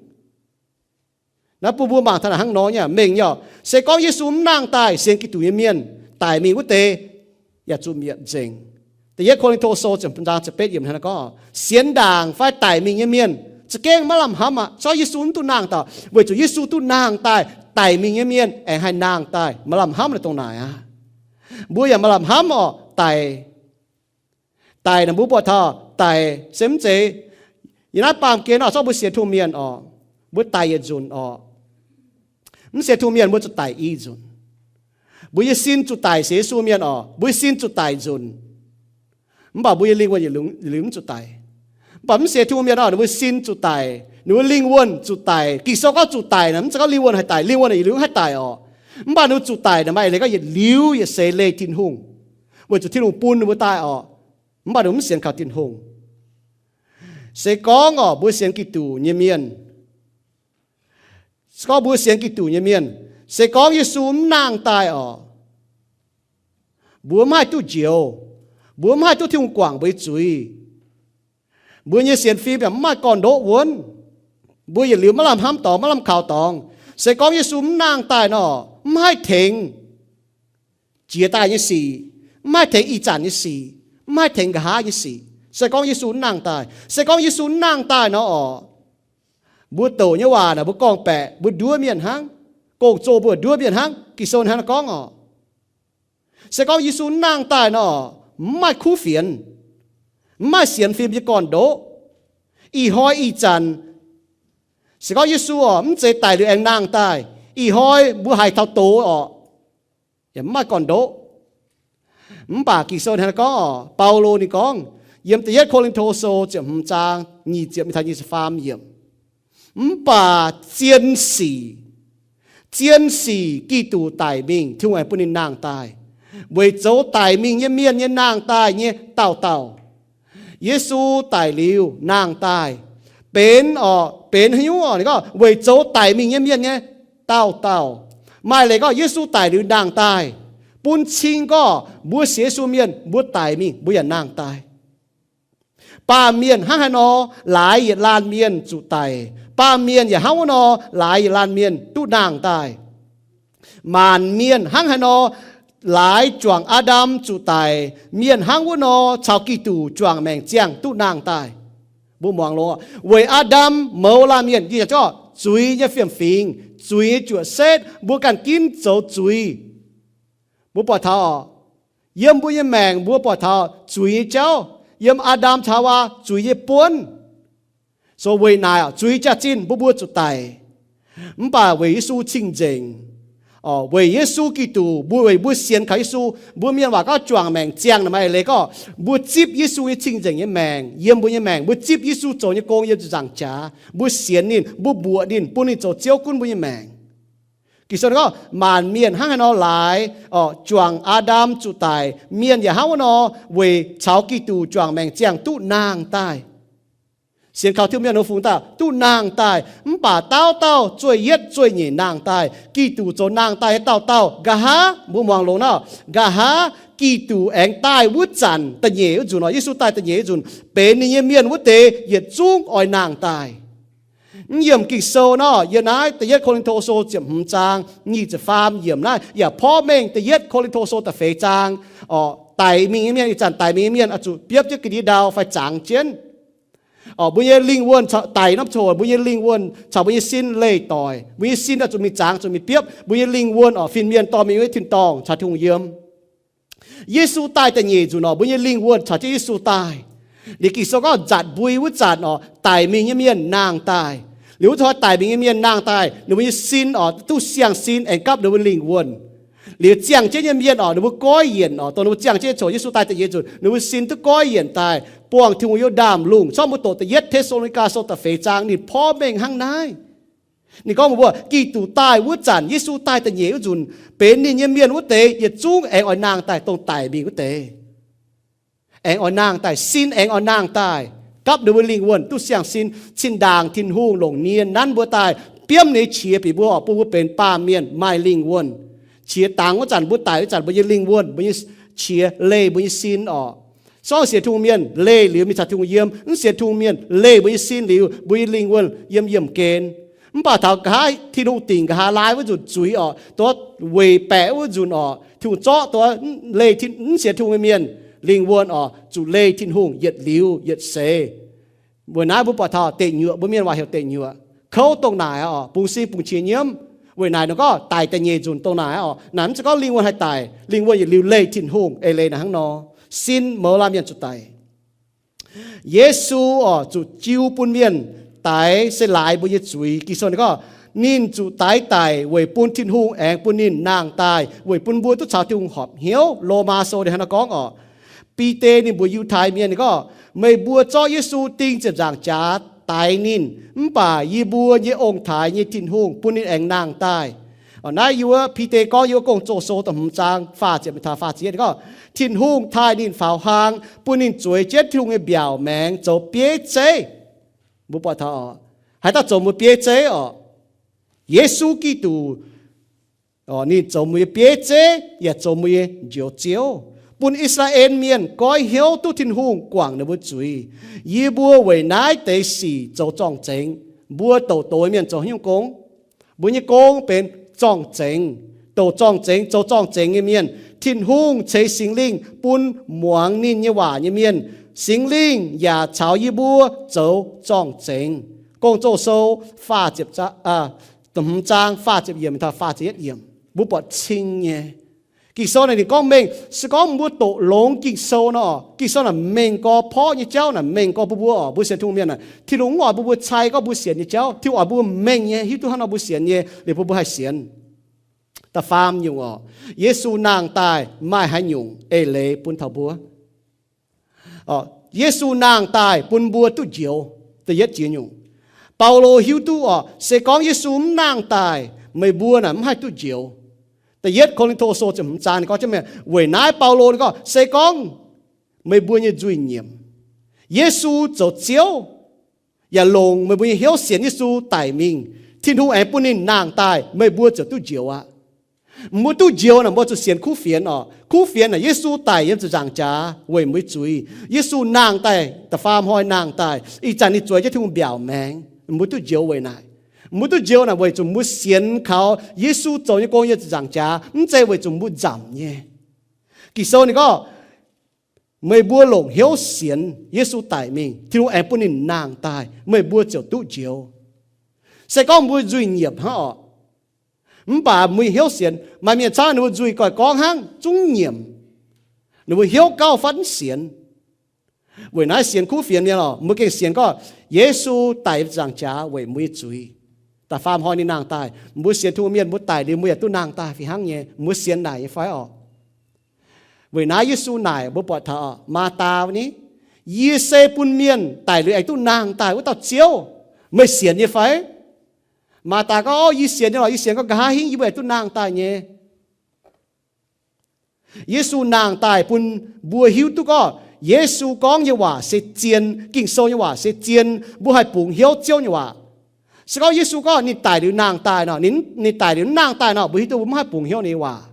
Naaiv bun mbuo mangc taux naaic hnangv nor nyei mengh nyei orqc. Se gorngv Yesu mv nangh daaih, sienx Giduc nyei mienh daic mingh wuov deix yaac zuqc mietc nzengc. Da'yietv Ko^lin^to Sou ziepc hmz zaang ziepc betv yiemc hnangv naaiv gorngv, sienx ndaangc fai daic mingh nyei mienh za'gengh maiv lamh hnamv aqv. Corc Yesu mv duqv nangh daaih, weic zuqc Yesu duqv nangh daaih, daic mingh nyei mienh aengx haih nangh daaih, maaih lamh hnamv naaic dongh naaic aqv. Mbuo yaac maaih lamh hnamv orqc, daic. Daic naaic mbuo buatc taux daic se mv zeiz, yiem naaiv baamh gen orqc, zorqv mbuo sienx Tin-Hungh mienh orqc, mbuo daic yietc nzunc orqc. Mv sienx Tin-Hungh mienh mbuo zuqc daic i nzunc. Mbuo nyei sin zuqc daic sienx Yesu mienh orqc, mbuo nyei sin zuqc daic nzunc. Mv baac mbuo nyei lingh wuonh yietc liuz mv zuqc daic. Mv baac mv sienx Tin-Hungh mienh orqc, ninh mbuo sin zuqc daic, ninh mbuo lingh wuonh zuqc daic. Ging-Sou gorngv zuqc daic naaic, mv zeiz gorngv lingh wuonh haih daic, lingh wuonh yietc liuz haih daic orqc. Mv baac ninh mbuo zuqc daic naaic maaih eix leiz gorngv yietc liuz yietc seix leih Tin-Hungh, weic zuqc Tin-Hungh bun ninh mbuo daaih orqc. Mv baac ninh mbuo mv sienx kaux Tin-Hungh. Se gorngv orqc, mbuo sienx Giduc nyei mienh, se gorngv mbuo sienx Giduc nyei mienh, se gorngv Yesu mv nangh daaih orqc, mbuo mv haih duqv njoux. Mbuo mv haih duqv Tin-Hungh guangc mbuo nyei zuiz. Mbuo nyei sienx fim yaac mv maaih gorn-ndoqv wuonv. Mbuo yietc liuz maiv lamh hnamv dorngx, maiv lamh kaux dorngx. Se gorngv Yesu mv nangh daaih nor, mv haih tengx jiex daaih nyei sic, mv haih tengx ih zanc nyei sic, mv haih tengx nqa'haav nyei sic. Se gorngv Yesu mv nangh daaih, se gorngv Yesu mv nangh daaih nor orqc, mbuo douc nyei waac naaic mbuo gorngv-baeqc mbuo nduov mienh hnangv, gong-zoh mbuo nduov mienh hnangv. Ging-Sou hnangv naaiv gorngv orqc. Se gorngv Yesu mv nangh daaih nor, mv maaih kuv fienx, mv maaih sienx fim nyei gorn-ndoqv. Ih hnoi ih zanc, se gorngv Yesu orqc mv zeiz daic liuz aengx nangh daaih, ih hnoi mbuo haiz taux doz orqc, yaac mv maaih gorn-ndoqv. Mv baac Ging-Sou hnangv naaiv gorngv orqc, Baulo ninh gorngv yiem Da'yietv Ko^lin^to Sou ziepc hmz zaang nyic ziepc mingh taux nyic ziepc faam yiemc, mv baac zien sic, zien sic Giduc daic mingh, Tin-Hungh aengx bun ninh nangh daaih, weic zoux daic mingh nyei mienh nyei nangh daaih nyei dauh dauh. Yesu daic liuz nangh daaih, benx orqc, benx haaix nyungc orqc? Ninh gorngv weic zoux daic mingh nyei mienh nyei dauh dauh. Maaih leiz gorngv Yesu daic liuz nangh daaih, bun cing gorngv mbuo sienx Yesu mienh mbuo daic mingh mbuo yaac nangh daaih. Baamh mienh hnangv haaix nor, laaix yietc laanh mienh zuqc daic. Baamh mienh yaac hnangv wuov nor, laaix yietc laanh mienh duqv nangh daaih. Maanc mienh hnangv haaix nor, laaix juangc Aa^ndam zuqc daic, mienh hnangv wuov nor caux Giduc juangc maengc ziangh duqv nangh daaih. Mbuo muangx longx, weic Aa^ndam mouz laanh mienh, yie yaac zorqv zuiz nyei fiem-fingx, zuiz nyei juoqc-setv, mbuo ganh ginv zoux zuiz. Mbuo buatc taux, yiem mbuo nyei maengc mbuo buatc taux zuiz nyei jauv, yiem Aa^ndam caux Haawaa zuiz nyei buonv. So weic naaic zuiz jaax-zinh mbuo mbuo zuqc daic. Mv baac weic Yesu cing-nzengc, weic Yesu Giduc, mbuo weic mbuo sienx kaux Yesu, mbuo mienh waac gorngv juangc maengc ziangh naaic maaih eix leiz gorngv mbuo zipv Yesu nyei cing-nzengc nyei maengc yiem mbuo nyei maengc, mbuo zipv Yesu zoux nyei gong yiem ziepc nzaangc jaax, mbuo sienx ninh, mbuo mbuoqc ninh, bun ninh zoux Ziouv gunv mbuo nyei maengc. Ging-Sou gorngv maanc mienh hnangv haaix nor laaix juangc Aa^ndam zuqc daic, mienh yaac hnangv wuov nor weic caux Giduc juangc maengc ziangh duqv nangh daaih. Sienx kaux Tin-Hungh mienh wuov fungx dauh duqv nangh daaih, mv baac dauh dauh zueih yietv zueih nyeic nangh daaih. Giduc zoux nangh daaih nyei dauh dauh. Nqa'haav mbuo muangx longx nor, nqa'haav Giduc aengx daaih wuov zanc da'nyeic wuov nzunc, Yesu daaih da'nyeic wuov nzunc, benx ninh nyei mienh wuov deix yietc zungv oix nangh daaih. Mv yiemc Ging-Sou nor, yiem naaiv Da'yietv Ko^lin^to Sou ziepc hmz zaang nyic ziepc faam yiemc naaiv yaac porv mengh Da'yietv Ko^lin^to Sou da'feix zaang, daic mingh nyei mienh, ih zanc daic mingh nyei mienh oix zuqc biopv jienv ga'ndiev ndau fai zangx jienv. Mbuo nyei lingh wuonh caux daic norm coc, mbuo nyei lingh wuonh caux mbuo nyei sin leih doic, mbuo nyei sin oix zuqc mingh zangx, zuqc mingh biopv, mbuo nyei lingh wuonh orqc fin-mienh dorh mingh wuov tin-dorngh caux Tin-Hungh yiem. Yesu daaih da'nyeic nzunc orqc, mbuo nyei lingh wuonh caux jienv Yesu daaih. Liuz Ging-Sou gorngv nzatc mbui wuov zanc orqc, daic mingh nyei mienh nangh daaih. Liuz wuov zanc daic mingh nyei mienh nangh daaih, ninh mbuo nyei sin oc duqv siang-sin aengx gapv ninh mbuo lingh wuonh. Liuz ziangh jienv nyei mienh oc, ninh mbuo goiv yienc oc, dongh ninh mbuo ziangh jienv nyei coc Yesu daaih da'nyeic nzunc, ninh mbuo sin duqv goiv yienc daaih, buangh Tin-Hungh yiem ndaamv-lungh. Corc mbuo doqc da'yietv Te^saa^lo^ni^gaa Sou da'feix zaang ninh porv mengh hnangv naaiv. Ninh gorngv mbuox mbuo, Giduc daaih wuov zanc, Yesu daaih da'nyeic wuov nzunc, benx ninh nyei mienh wuov deix yietc zungv aengx oix nangh daaih dongh daic mingh wuov deix. Aengx oix nangh daaih, sin aengx oix nangh daaih, gapv ninh mbuo lingh wuonh duqv siang-sin. Zinh ndaangc Tin-Hungh longc nie nanv mbuo daaih, biomv ninh nyei qiex bieqc mbuo oc, bun mbuo benx baamh mienh maaih lingh wuonh. Qiex dangx wuov zanc mbuo daic wuov zanc, mbuo nyei lingh wuonh, mbuo nyei qiex leih mbuo nyei sin oc. Sorng sienx Tin-Hungh mienh leih liuz mingh caux Tin-Hungh yiem, mv sienx Tin-Hungh mienh leih mbuo nyei sin liuz, mbuo nyei lingh wuonh yiem yiemh gen. Mv baac taux nqa'haav Tin-Hungh dingc nqa'haav laai wuov nzunc zuiz oc, dongh weic baeqc wuov nzunc oc, Tin-Hungh zorqv dongh leih mv sienx Tin-Hungh nyei mienh lingh wuonh oc, zuqc leih Tin-Hungh yietc liuz yietc seix. Weic naaiv mbuo buatc taux deic nyuoqc, mbuo mienh waac heuc deic nyuoqc, kouv dongh naaic oc, bungx sin bungx qiex nyiemv. Weic naaic ninh gorngv daic da'nyeic nzunc dongh naaic oc, naaic mv zeiz gorngv lingh wuonh haih daic, lingh wuonh yietc liuz leih Tin-Hungh, eix leiz naaic hnangv nor. Sin mouz laanh mienh zuqc daic. Yesu oc, zuqc jiu bun mienh daix se laaix mbuo nyei zuiz. Ging-Sou ninh gorngv, ninh zuqc daix daic weic bun Tin-Hungh aengx bun ninh nangh daaih, weic bun mbuo duqv caux Tin-Hungh horpc hnyouv. Lomaa Sou ninh hnangv naaiv gorngv oc. Bide ninh mbuox Yiutai mienh, ninh gorngv, meih mbuo zorqv Yesu ding ziepc nzaangc jaax daix ninh, mv baac yie mbuo nyei ong-taaix nyei Tin-Hungh bun ninh aengx nangh daaih. Naaiv yie wuov Bide gorngv yie wuov Gong-Zoh Sou da'hmz zaang faah ziepc taux faah ziepc yietv gorngv, Tin-Hungh taaih ninh faaux hlang, bun ninh zueiz jienv Tin-Hungh nyei mbiaauc maengx zoux bieiv zeiv. Mbuo buatc taux haaix dauh zoux mbuo bieiv zeiv oc? Yesu Giduc. Ninh zoux mbuo nyei bieiv zeiv yaac zoux mbuo nyei Njoux Ziouv, bun I^saa^laa^en Mienh goiv hnyouv duqv Tin-Hungh guangc ninh mbuo zuiz. Yie mbuo weic naaiv deix sic zoux zorng-zengx. Mbuo douc douc mienh zoux haaix nyungc gong? Mbuo nyei gong benx zorng-zengx. Douc zorng-zengx, zoux zorng-zengx nyei mienh, Tin-Hungh ceix Singx Lingh bun muangx ninh nyei waac nyei mienh. Singx Lingh yaac caux yie mbuo zoux zorng-zengx. Gong-Zoh Sou faah ziepc, hmz zaang faah ziepc yiemc taux faah ziepc yietv yiemc, mbuo buatc cing nyei. Ging-Sou naaic ninh gorngv mengh, se gorngv mbuo doqc longx Ging-Sou nor, Ging-Sou naaic mengh gorx porv nyei jauv naaic, mengh gorx bun mbuo oc, mbuo sienx Tin-Hungh mienh naaic, Tin-Hungh mv oix bun mbuo cai gorngv mbuo sienx nyei jauv. Tin-Hungh oix bun mbuo mengh nyei hiuv duqv hnangv nor mbuo sienx nyei, liuz bun mbuo haih sienx. Da'faam nyungc oc, Yesu nangh daaih maaih haaix nyungc eix leiz bun taux mbuo? Yesu nangh daaih bun mbuo duqv njoux. Da'yietv jiex nyungc, Baulo hiuv duqv oc, se gorngv Yesu mv nangh daaih, meih mbuo naaic mv haih duqv njoux. Da'yietv Ko^lin^to Sou ziepc hmz zaang ninh gorngv jienv mingh, weic naaiv Baulo ninh gorngv, se gorngv meih mbuo nyei nzuih nyiemc, Yesu zoux Ziouv, yaac longc meih mbuo nyei hnyouv sienx Yesu daic mingh, Tin-Hungh aengx bun ninh nangh daaih, meih mbuo ziouc duqv njoux aqv. Mbuo duqv njoux naaic mbuo zuqc sienx kuv fienx oc. Kuv fienx naaic Yesu daic yiem ziepc nzaangc jaax weic mbuo nyei zuiz. Yesu nangh daaih, da'faam hnoi nangh daaih, ih zanc ninh zueiz jienv Tin-Hungh mbiaauc maengx. Mbuo duqv njoux weic naaic. Mbuo duqv njoux naaic weic zuqc mbuo sienx kaux Yesu zoux nyei gong yiem ziepc nzaangc jaax, mv zeiz weic zuqc mbuo nzamc nyei. Ging-Sou ninh gorngv, meih mbuo longc hnyouv sienx Yesu daic mingh, Tin-Hungh aengx bun ninh nangh daaih, meih mbuo ziouc duqv njoux. Se gorngv mbuo nzuih nyiemc hnangv oc, mv baac mbuo hnyouv sienx, maaih mienh camv ninh mbuo nzuih goiv gorngv hnangv, zungv nyiemc. Ninh mbuo hnyouv gauh fatv mv sienx. Weic naaiv sienx kuv fienx mienh oc, mbuo gengh sienx gorngv Yesu daic ziepc nzaangc jaax weic mbuo nyei zuiz. Da'faam hnoi ninh nangh daaih. Mbuo sienx Tin-Hungh mienh mbuo daic liuz mbuo yaac duqv nangh daaih fih hnangv nyei. Mbuo sienx naaic nyei fai oc? Weic naaiv Yesu naaic mbuo buatc taux Maathaa ni, yie se bun mienh daic liuz aengx duqv nangh daaih wuov dauh Ziouv. Meih sienx nyei fai? Maathaa gorngv, yie sienx nyei lorqc, yie sienx gorngv nqa'haav hingv yie mbuo aengx duqv nangh daaih nyei. Yesu nangh daaih bun mbuo hiuv duqv gorngv Yesu gorngv nyei waac se zien, Ging-Sou nyei waac se zien, mbuo haih bungx hnyouv Ziouv nyei waac. Se gorngv Yesu gorngv ninh daic liuz nangh daaih nor, ninh daic liuz mv nangh daaih nor, mbuo hiuv duqv mbuo mv haih bungx hnyouv ninh nyei waac.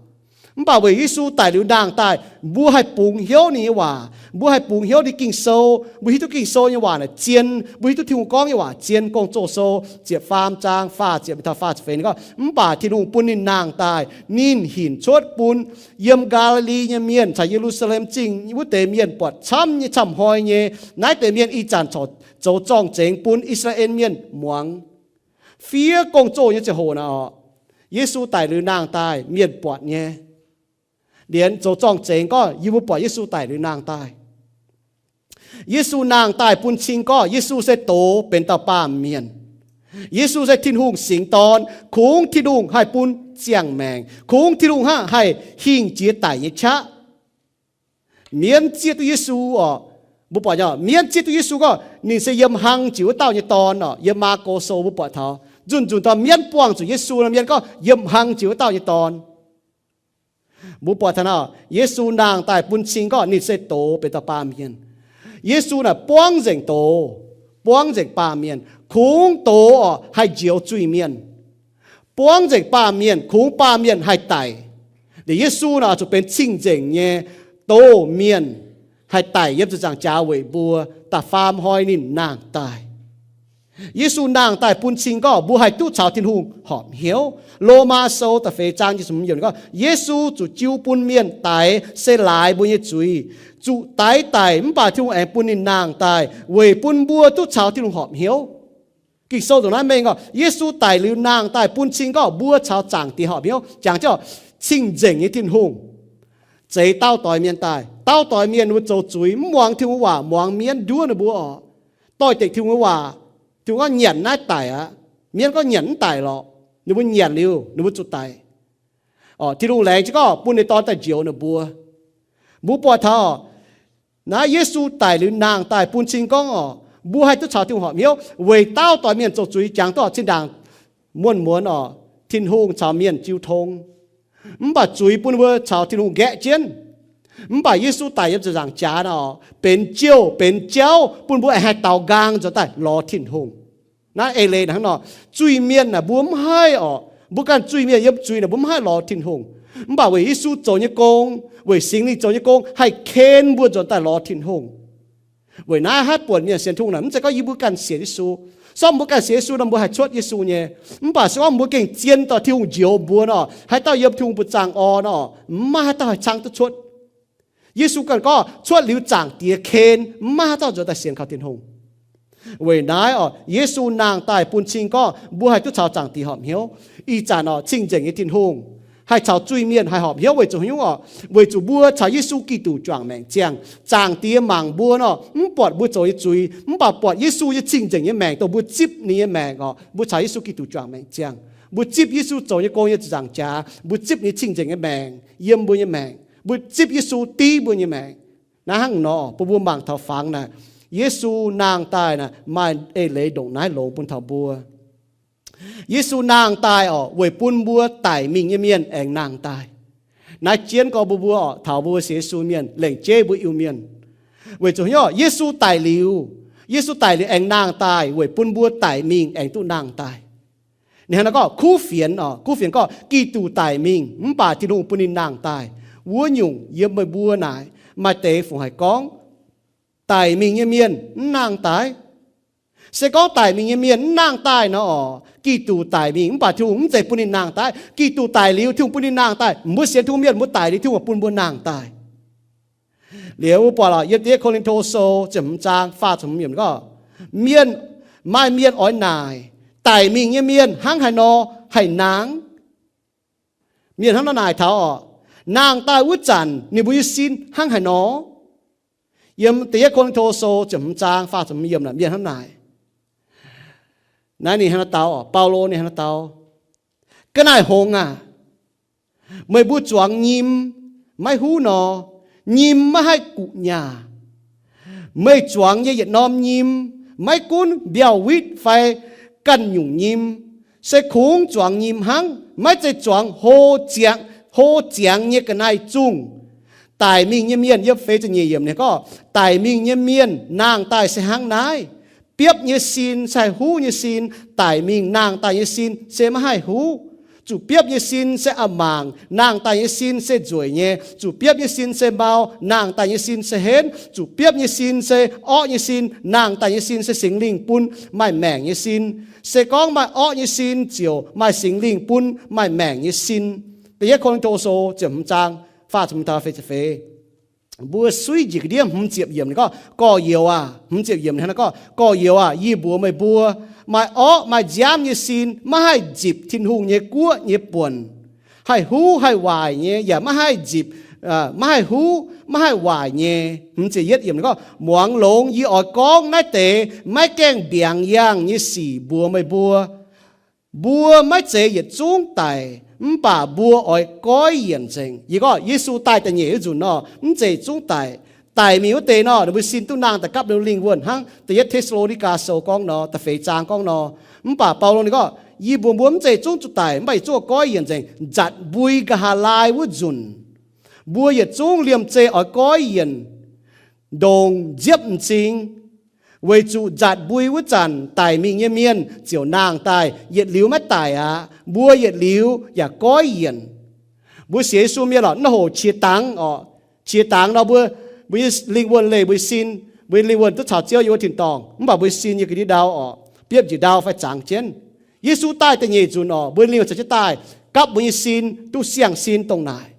Mv baac weic Yesu daic liuz nangh daaih, mbuo haih bungx hnyouv ninh nyei waac, mbuo haih bungx hnyouv ninh Ging-Sou, mbuo hiuv duqv Ging-Sou nyei waac naaic zien, mbuo hiuv duqv Tin-Hungh gorngv nyei waac zien. Gong-Zoh Sou ziepc faam zaang faah ziepc taux faah ziepc feix gorngv, mv baac Tin-Hungh bun ninh nangh daaih, ninh hinc cuotv bun yiem Gaa^li^li nyei mienh caux Ye^lu^saa^lem Zingh wuov deix mienh buatc camv nyei camv hnoi nyei. Naaiv deix mienh ih zanc corc zoux zorng-zengx bun I^saa^laa^en Mienh muangx. Fiev gong-zoh nyei ziangh hoc naaic oc, Yesu daic liuz nangh daaih mienh buatc nyei. Lienz zoux zorng-zengx gorngv yie mbuo buatc Yesu daic liuz nangh daaih. Yesu nangh daaih bun cing gorngv Yesu se doz benx dauh baamh mienh. Yesu se Tin-Hungh singx dorn, kungx Tin-Hungh haih bun ziangh maengc, kungx Tin-Hungh hnangv haih hingh jiex daic nyei qaqv. Mienv zieqv duqv Yesu orqc, mbuo buatc nyei, mienv zieqv duqv Yesu gorngv ninh se yiem hlang jiex wuov dauh nyei dorn orqc. Yiem Maako Sou mbuo buatc taux nzunc nzunc dorh mienv buangh zuqc Yesu nor, mienv gorngv yiem hlang jiex wuov dauh nyei dorn. Mbuo buatc taux naaic, Yesu nangh daaih bun cing gorngv ninh se doz benx dauh baamh mienh. Yesu naaic buangv nzengc doz, buangv nzengc baamh mienh, kungx doz orqc haih njoux zuiz-mienh. Buangv nzengc baamh mienh, kungx baamh mienh haih daic. Liuz Yesu naaic zuqc benx cing-nzengc nyei doz-mienh, haih daic yiem ziepc nzaangc jaax weic mbuo, da'faam hnoi ninh nangh daaih. Yesu nangh daaih bun cing gorngv mbuo haih duqv caux Tin-Hungh horpc hnyouv. Lomaa Sou da'feix zaang nyic ziepc hmz yiemc gorngv, Yesu zuqc jiu bun mienh daix se laaix mbuo nyei zuiz, zuqc daix daic mv baac Tin-Hungh aengx bun ninh nangh daaih weic bun mbuo duqv caux Tin-Hungh horpc hnyouv. Ging-Sou ndongc naaiv mengh gorngv, Yesu daic liuz nangh daaih bun cing gorngv mbuo caux Zaangc Diex horpc hnyouv. Jangx jienv orqc, cing-nzengc nyei Tin-Hungh zeix dauh doix mienh daaih. Dauh doix mienh ninh mbuo zoux zuiz, mv muangx Tin-Hungh waac, muangx mienv nduov ninh mbuo orqc, doix-dekc Tin-Hungh waac. Tin-Hungh gorngv, nyanc naaiv daic aqv. Mienv gorngv, nyanc mv daic lorqc. Ninh mbuo nyanc liuz, ninh mbuo zuqc daic. Orqc, Tin-Hungh laengz jienv gorngv bun ninh nyei Dorn daaih njoux ninh mbuo. Mbuo buatc taux naaiv Yesu daic liuz nangh daaih bun cing gorngv orqc, mbuo haih duqv caux Tin-Hungh horpc hnyouv weic dauh doix mienh zoux zuiz. Jangx duqv orqc, zinh ndaangc muonz-muonz orqc, Tin-Hungh caux mienh jiu tong, mv baac zuiz bun ninh mbuo caux Tin-Hungh nqaeqv jienv. Mv baac Yesu daic yiem ziepc nzaangc jaax nor, benx jouh benx jauv bun mbuo aengx haih daaux nqaang nzuonx daaih lorz Tin-Hungh. Naaiv eix leiz hnangv nor, zuiz-mienh naaic mbuo mv haih orqc, mbuo ganh zuiz-mienh yiem zuiz naaic mbuo mv haih lorz Tin-Hungh. Mv baac weic Yesu zoux nyei gong, weic Singx Lingh zoux nyei gong haih ken mbuo nzuonx daaih lorz Tin-Hungh. Weic naaiv haaix buonc mienh sienx Tin-Hungh naaic mv zeiz gorngv yie mbuo ganh sienx Yesu. Se gorngv mbuo ganh sienx Yesu nor mbuo haih cuotv Yesu nyei. Mv baac se gorngv mbuo gengh zien dorh Tin-Hungh njoux mbuo nor, haaix dauh yiem Tin-Hungh mbuoqc zaangh orn nor, mv maaih haaix dauh haih cang duqv cuotv. Yesu ganh gorngv cuotv liuz Zaangc Diex ken, mv maaih haaix dauh nzuonx daaih sienx kaux Tin-Hungh. Weic naaiv orqc, Yesu nangh daaih bun cing gorngv mbuo haih duqv caux Zaangc Diex horpc hnyouv. Ih zanc orqc, cing-nzengc nyei Tin-Hungh haih caux zuiz-mienh haih horpc hnyouv weic zuqc haaix nyungc orqc? Weic zuqc mbuo caux Yesu Giduc juangc maengc ziangh. Zaangc Diex mangc mbuo nor, mv buatc mbuo zoux nyei zuiz, mv baac buatc Yesu nyei cing-nzengc nyei maengc dongh mbuo zipv ninh nyei maengc orqc. Mbuo caux Yesu Giduc juangc maengc ziangh, mbuo zipv Yesu zoux nyei gong yiem ziepc nzaangc jaax, mbuo zipv ninh cing-nzengc nyei maengc yiem mbuo nyei maengc, mbuo zipv Yesu div mbuo nyei maengc. Naaiv hnangv nor, bun mbuo mangc taux fangx naaic, Yesu nangh daaih naaic maaih eix leiz ndongc naaiv longx bun taux mbuo. Yesu nangh daaih orqc, weic bun mbuo daic mingh nyei mienh aengx nangh daaih. Naaiv jienv gorx mbuo mbuo orqc, taux mbuo sienx Yesu mienh, lengc jeiv mbuo Iu-Mienh. Weic zuqc haaix nyungc? Yesu daic liuz, Yesu daic liuz aengx nangh daaih weic bun mbuo daic mingh aengx duqv nangh daaih. Ninh hnangv naaiv gorngv kuv fienx orqc, kuv fienx gorngv Giduc daic mingh mv baac Tin-Hungh bun ninh nangh daaih. Wuov nyungc yiem meih mbuo naaic maaih deix fungc haih gorngv daic mingh nyei mienh mv nangh daaih. Se gorngv daic mingh nyei mienh mv nangh daaih nor orqc, Giduc daic mingh mv baac Tin-Hungh mv zeiz bun ninh nangh daaih. Giduc daic liuz Tin-Hungh bun ninh nangh daaih. Mbuo sienx Tin-Hungh mienh mbuo daic liuz Tin-Hungh bun mbuo nangh daaih. Liuz mbuo buatc lorqc, yiem da'yietv Ko^lin^to Sou ziepc hmz zaang faah ziepc hmz yiemc gorngv, mienh, maaih mienh oix naaic, daic mingh nyei mienh hnangv haaix nor haih nangh? Mienh hnangv nor naaic taux orqc, nangh daaih wuov zanc ninh mbuo nyei sin hnangv haaix nor? Yiem da'yietv Ko^lin^to Sou ziepc hmz zaang faah ziepc hmz yiemc naaic mienh hnangv naaic. Naaiv ninh hnangv naaiv dau, Baulo ninh hnangv naaiv dau, Ga'naaiv hngongx aac, meih mbuo zuangx nyim maiv huv nor, nyim maiv haih guqc nyaah. Meih zuangx nyei yietc norm nyim maiv gunv mbiauh witv fai ganh nyungc nyim, se kungx zuangx nyim hnangv, maiv zeiz zuangx hlo ziangx, hlo ziangx nyei ga'naaiv zungh. Daic mingh nyei mienh, yiem feix ziepc nyeic yiemc ninh gorngv, daic mingh nyei mienh nangh daaih se hnangv naaiv. Biopv nyei sin se haih huv nyei sin, daic mingh nangh daaih nyei sin se maiv haih huv. Zuqc biopv nyei sin se a'maangc, nangh daaih nyei sin se nzueic nyei. Zuqc biopv nyei sin se mau, nangh daaih nyei sin se henv. Zuqc biopv nyei sin se orqv nyei sin, nangh daaih nyei sin se Singx Lingh bun maaih maengc nyei sin. Se gorngv maaih orqv nyei sin ziouc maaih Singx Lingh bun maaih maengc nyei sin. Da'yietv Ko^lin^to Sou ziepc hmz zaang faah ziepc hmz taux feix ziepc feix. Mbuo suiv njiec ga'ndiev hmz ziepc yiemc ninh gorngv, gorx-youz aac, hmz ziepc yiemc ninh hnangv naaiv gorngv, gorx-youz aac, yie mbuox meih mbuo, maaih orqv maaih nziaamv nyei sin maiv haih nzipc Tin-Hungh nyei guoqv nyei buonc. Haih huv haih waaic nyei yaac maiv haih nzipc maiv haih huv, maiv haih waaic nyei. Hmz ziepc yietv yiemc gorngv, Muangx longx yie oix gorngv naaiv deix maiv gaengh mbiaangx yangh nyei sic mbuox meih mbuo. Mbuo maiv zeiz yietc zungv daic, mv baac mbuo oix goiv yienc nzengc. Yie gorngv Yesu daaih da'nyeic wuov nzunc nor, mv zeiz zungv daic. Daic mingh wuov deix nor, ninh mbuo sin duqv nangh daaih gapv ninh lingh wuonh hnangv da'yietv Te^saa^lo^ni^gaa Sou gorngv nor, da'feix zaang gorngv nor. Mv baac Baulo ninh gorngv, yie mbuox mbuo mv zeiz zungv zuqc daic, mv baac yietc zungv oix goiv yienc nzengc, nzatc mbui nqa'haav laai wuov nzunc. Mbuo yietc zungv liemh zeih oix goiv yienc, ndongc nziepv m'zing, weic zuqc nzatc mbui wuov zanc daic mingh nyei mienh ziouc nangh daaih, yietc liuz maiv daic aqv. Mbuo yietc liuz yaac goiv yienc. Mbuo sienx Yesu mienh orqc, naaiv hoc qiex dangx orqc, qiex dangx nor mbuo, mbuo nyei lingh wuonh leih mbuo sin, mbuo nyei lingh wuonh duqv caux Ziouv yiem wuov tin-dorngh, mv baac mbuo sin nyei ga'ndiev ndau orqc, biopv njiec ndau fai zangx jienv. Yesu daaih da'nyeic nzunc orqc, mbuo nyei lingh wuonh caux jienv daaih, gapv mbuo nyei sin duqv siang-sin dongh naaic.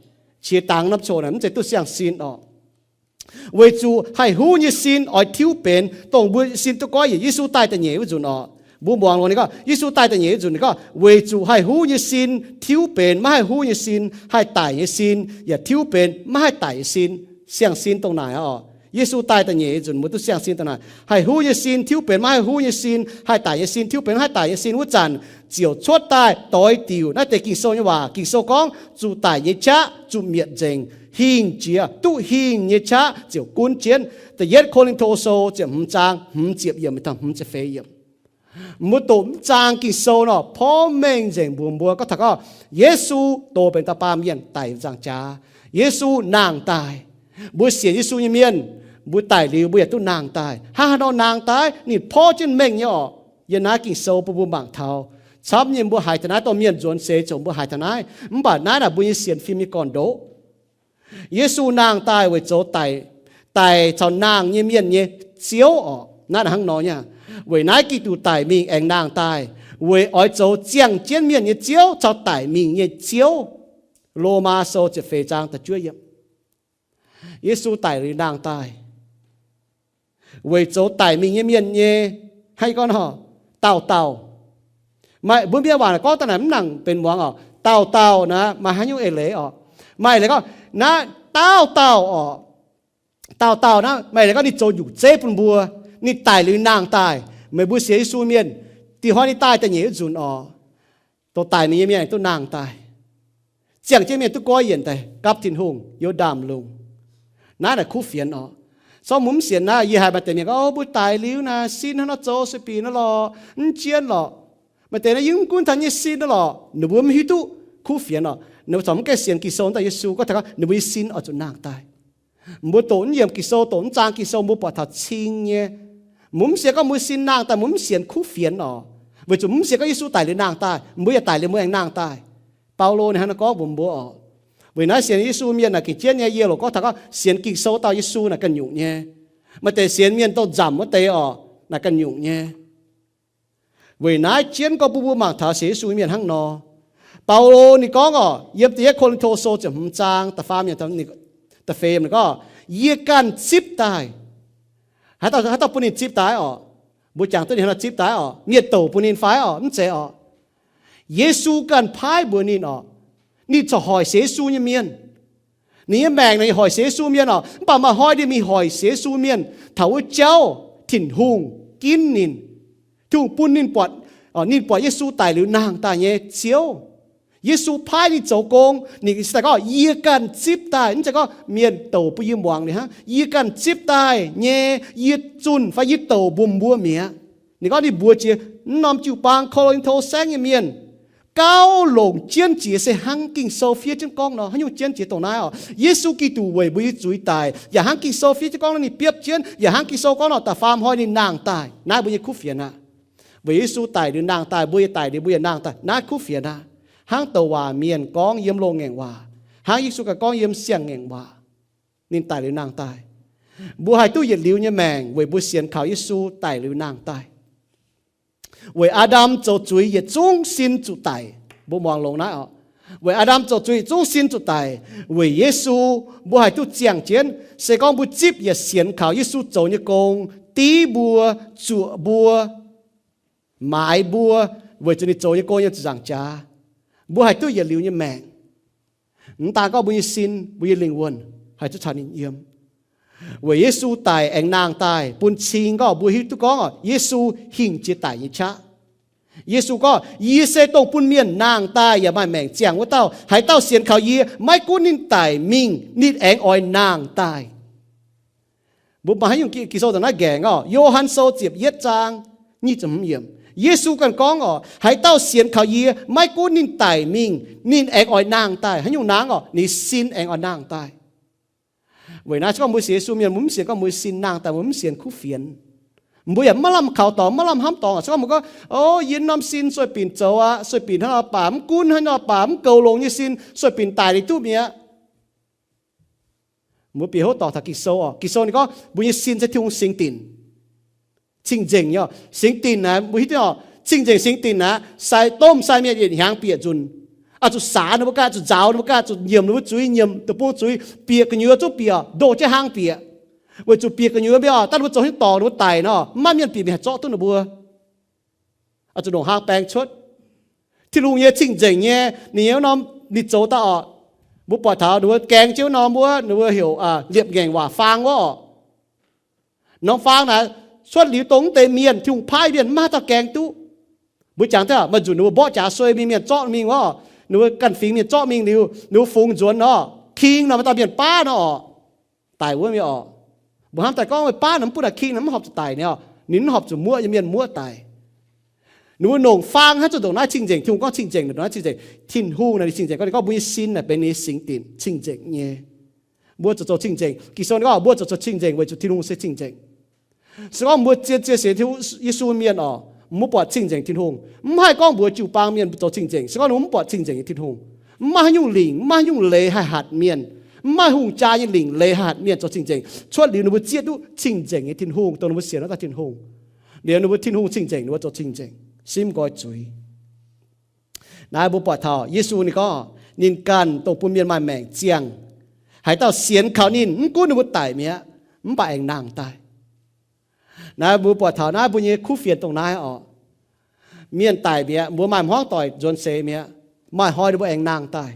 Qiex dangx norm coc naaic mv zeiz duqv siang-sin orqc. Weic zuqc haih huv nyei sin oix tiuv benx dongh mbuo sin duqv goiv yienc. Yesu daaih da'nyeic wuov nzunc orqc, mbuo muangx longx ninh gorngv, Yesu daaih da'nyeic wuov nzunc ninh gorngv, weic zuqc haih huv nyei sin tiuv benx maiv haih huv nyei sin, haih daic nyei sin yaac tiuv benx maiv haih daic nyei sin. Siang-sin dongh naaic orqc. Yesu daaih da'nyeic nzunc mbuo duqv siang-sin dongh naaic. Haih huv nyei sin tiuv benx maiv haih huv nyei sin, haih daic nyei sin tiuv benx maiv haih daic nyei sin wuov zanc, ziouc cuotv daaih doix diuc naaiv deix Ging-Sou nyei waac. Ging-Sou gorngv, zuqc daic nyei qaqv zuqc mietc nzengc, hingh jiex, duqv hingh nyei qaqv ziouc gunv jienv. Da'yietv Ko^lin^to Sou ziepc hmz zaang hmz ziepc yiemc, hmz ziepc feix yiemc. Mbuo doqc mv zaang Ging-Sou nor, porv mengh nzengc mbuox mbuo gorngv taux gorngv Yesu doh benx dauh baamh mienh daic nzaangc jaax. Yesu nangh daaih. Mbuo sienx Yesu nyei mienh, mbuo daic liuz mbuo yaac duqv nangh daaih. Hnangv haaix nor nangh daaih? Ninh porv jienv mengh nyei orqc. Yiem naaiv Ging-Sou bun mbuo mangc taux. Camv nyei mbuo haiz taux naaiv, dorh mienh nzuonx seix ziouc mbuo haiz taux naaiv. Mv baac naaiv naaic mbuo nyei sienx fim nyei gorn-ndoqv. Yesu nangh daaih weic zoux daic, daic caux nangh nyei mienh nyei Ziouv orqc. Naaiv hnangv nor nyei. Weic naaiv Giduc daic mingh aengx nangh daaih, weic oix zoux ziangh jienv mienh nyei Ziouv caux daic mingh nyei Ziouv. Lomaa Sou ziepc feix zaang da'juov yiemc. Yesu daic liuz nangh daaih weic zoux daic mingh nyei mienh nyei, hnangv gorngv nor, dauh dauh. Maaih mbuo mienh waac gorngv daaih naaic mv nangc benx muangx orqc. Dauh dauh naaic maaih haaix nyungc eix leiz orqc? Maaih leiz gorngv naaiv dauh dauh orqc. Dauh dauh naaiv maaih leiz gorngv ninh zoux nyungc zeiv bun mbuo. Ninh daic liuz nangh daaih. Meih mbuo sienx Yesu mienh, da'nyeic hnoi ninh daaih da'nyeic wuov nzunc orqc, doh daic mingh nyei mienh duqv nangh daaih. Ziangh jienv mienh duqv goiv yienc daaih gapv Tin-Hungh yiem ndaamv-lungh. Naaiv naaic kuv fienx orqc. Zorqv mbuo mv sienx naaiv, yie haiz maaih deix mienh gorngv, o, mbuo daic liuz naaic sin hnangv nor zoux sueih bieqc nor lorqc, mv jienv lorqc. Maaih deix naaiv yie mv gunv taux nyei sin nor lorqc, ninh mbuo mv hiuv duqv kuv fienx orqc. Ninh mbuo corc mv gaengh sienx Ging-Sou daaih Yesu gorngv taux gorngv ninh mbuo nyei sin oix zuqc nangh daaih. Mbuo doqc mv yiemc Ging-Sou, doqc mv zaang Ging-Sou, mbuo buatc taux cing nyei. Mbuo mv sienx gorngv mbuo sin nangh daaih, mbuo mv sienx kuv fienx orqc. Weic zuqc mv sienx gorngv Yesu daic liuz nangh daaih, mbuo yaac daic liuz mbuo aengx nangh daaih. Baulo ninh hnangv naaiv gorngv mbuox mbuo orqc. Weic naaiv sienx Yesu mienh naaic gengh jienv nyei, yie loc gorngv taux gorngv sienx Ging-Sou dauh Yesu naaic ganh nyungc nyei. Maaih deix sienx mienh dongh nzamc wuov deix orqc, naaic ganh nyungc nyei. Weic naaiv jienv gorngv bun mbuo mangc taux sienx Yesu mienh hnangv nor. Baulo ninh gorngv orqc, yiem da'yietv Ko^lin^to Sou ziepc hmz zaang da'faam yiemc, da'feix yiemc ninh gorngv, yie ganh zipv daaih. Haaix dauh, haaix dauh bun ninh zipv daaih orqc? Mbuo jangx duqv ninh haaix nor zipv daaih orqc? Mienh douc bun ninh fai orqc? Mv zeiz orqc. Yesu ganh paaiv mbuox ninh orqc. Ninh corc hoic sienx Yesu nyei mienh. Ninh nyei maengc naaic hoic sienx Yesu mienh orqc. Mv baac maaih hnoi ninh mingh hoic sienx Yesu mienh taux wuov jauv, Tin-Hungh ginv ninh. Tin-Hungh bun ninh buatc, ninh buatc Yesu daic liuz nangh daaih nyei Ziouv. Yesu paaiv ninh zoux gong, ninh daaih gorngv, yie ganh zipv daaih. Mv zeiz gorngv mienh douc bun yie muangx liuz hnangv. Yie ganh zipv daaih nyei, yie zunh fai yie douc mbuox mbuo mi'aqv. Ninh gorngv ninh mbuox jiex mv norm jiu-baang Ko^lin^to saengv nyei mienh, gauh longc jienv jiex se hnangv Ging-Sou fiev jienv gorngv nor. Haaix nyungc jienv jiex dongh naaiv orqc? Yesu Giduc weic mbuo nyei zuiz daic, yaac hnangv Ging-Sou fiev jienv gorngv nor ninh biopv jienv, yaac hnangv Ging-Sou gorngv nor da'faam hnoi ninh nangh daaih. Naaiv mbuo nyei kuv fienx aqv. Weic Yesu daic liuz nangh daaih, mbuo yaac daic liuz mbuo yaac nangh daaih. Naaiv kuv fienx aqv. Hnangv douc waac mienh gorngv yiem loz-ngaengc waac, hnangv Yesu ganh gorngv yiem siang-ngaengc waac, ninh daic liuz nangh daaih. Mbuo haih duqv yietc liuz nyei maengc weic mbuo sienx kaux Yesu daic liuz nangh daaih. Weic Aa^ndam zoux zuiz yietc zungv sin zuqc daic. Mbuo muangx longx naaiv orqc. Weic Aa^ndam zoux zuiz yietc zungv sin zuqc daic. Weic Yesu, mbuo haih duqv ziangh jienv. Se gorngv mbuo zipv yaac sienx kaux Yesu zoux nyei gong, div mbuo, zuoqc mbuo, maaiz mbuo, weic zuqc ninh zoux nyei gong yiem ziepc nzaangc jaax, mbuo haih duqv yietc liuz nyei maengc. Mv daan gorngv mbuo nyei sin, mbuo nyei lingh wuonh haih duqv caux ninh yiem. Weic Yesu daic aengx nangh daaih bun cing gorngv mbuo hiuv duqv gorngv Yesu hingh jiex daic nyei qaqv. Yesu gorngv, Yie se dongh bun mienh nangh daaih yaac maaih maengc ziangh wuov dauh. Haaix dauh sienx kaux yie, maiv gunv ninh daic mingh, ninh aengx oix nangh daaih. Mbuo maaih haaix nyungc Ging-Sou daaih naaiv nqaengc orqc? Yo^han Sou ziepc yietv zaang nyic ziepc hmz yiemc. Yesu ganh gorngv orqc, haaix dauh sienx kaux yie, maiv gunv ninh daic mingh, ninh aengx oix nangh daaih. Haaix nyungc nangh orqc? Ninh sin aengx oix nangh daaih. Weic naaiv se gorngv mbuo sienx Yesu mienh, mbuo mv sienx gorngv mbuo sin nangh daaih, mbuo mv sienx kuv fienx. Mbuo yaac maiv lamh kaux dorngx, maiv lamh hnamv dorngx. Se gorngv mbuo gorngv, o, yie norm sin sueih binc zoux aqv, sueih binc hnangv nor baac mv gunv, hnangv nor baac mv goux longx nyei sin, sueih binc daic liuz duqv mi'aqv. Mbuo bieqc hov dorngc taux Ging-Sou orqc? Ging-Sou ninh gorngv mbuo nyei sin se Tin-Hungh singx dinc, cing-nzengc nyei orqc. Singx dinc naaiv mbuo hiuv duqv orqc? Cing-nzengc singx dinc naaiv sai domh sai mienh yietc hnyangx bieqc nzunc, oix zuqc saax ninh mbuo ganh, oix zuqc nzaaux ninh mbuo ganh, oix zuqc nyiemc ninh mbuo zuiz, nyiemc deic-bung zuiz, bieqc gu'nyuoz zungv bieqc, ndoh jienv hlang bieqc. Weic zuqc bieqc gu'nyuoz mienh orqc, daaih ninh mbuo zoux haaix dorngx ninh mbuo daic nor, maiv maaih mienh bieqc mingh haih zorqv duqv ninh mbuo. Oix zuqc longc hlang baeng cuotv. Tin-Hungh nyei cing-nzengc nyei, ninh nyei wuov norm, ninh zoux daaih orqc, mbuo buatc taux ninh mbuo gaeng jienv wuov norm wuov, ninh mbuo heuc liepc ngaengc waac faang wuov orqc. Norm faang naaic cuotv liuz dongh wuov deix mienh, Tin-Hungh paaiv mienh, maiv maaih haaix dauh gaeng duqv. Mbuo jangx daaih maaih nzunc ninh mbuo mborqv jaax suei mingh, mienh zorqv mingh wuov orqc, ninh mbuo ganh fingx mienh zorqv mingh liuz, ninh mbuo fungx nzuonx nor, king nor maaih dauh mienh baav nor orqc, daic wuov mienh orqc. Mbuo hnamv daaih gorngv meih baav nor mv bun naaic king nor mv horpc zuqc daic nor, ninh mv horpc zuqc muoqv nyei mienh muoqv daic. Ninh mbuo nongc faang hnangv zuqc ndongc naaiv cing-nzengc. Tin-Hungh gorngv cing-nzengc, ndongc naaiv cing-nzengc. Tin-Hungh naaic ninh cing-nzengc, gorngv ninh gorngv mbuo nyei sin naaic benx ninh nyei singx dinc, cing-nzengc nyei. Mbuo zoux zoux cing-nzengc. Ging-Sou ninh gorngv mbuo zoux zoux cing-nzengc weic zuqc Tin-Hungh se cing-nzengc. Se gorngv mbuo zien zien sienx Yesu mienh orqc, mbuo buatc cing-nzengc Tin-Hungh. Mv haih gorngv mbuox jiu-baang mienh zoux cing-nzengc se gorngv mbuo mv buatc cing-nzengc nyei Tin-Hungh. Mv maaih haaix nyungc lingc, mv maaih haaix nyungc leiz haih hatc mienh. Mv maaih hungh jaa nyei lingc leiz haih hatc mienh zoux cing-nzengc, cuotv liuz ninh mbuo zieqv duqv cing-nzengc nyei Tin-Hungh, dongh ninh mbuo sienx wuov dauh Tin-Hungh. Liuz ninh mbuo Tin-Hungh cing-nzengc, ninh mbuo zoux cing-nzengc, simv nqoi zuiz. Naaiv mbuo buatc taux Yesu ninh gorngv, ninh ganh dongh bun mienh maaih maengc ziangh. Haaix dauh sienx kaux ninh, mv gunv ninh mbuo daic mi'aqv, mv baac aengx nangh daaih. Naaiv mbuo buatc taux naaiv mbuo nyei kuv fienx dongh naaiv orqc. Mienh daic mi'aqv, mbuo maaih hmuangv doic nzuonx seix mi'aqv, maaih hnoi ninh mbuo aengx nangh daaih.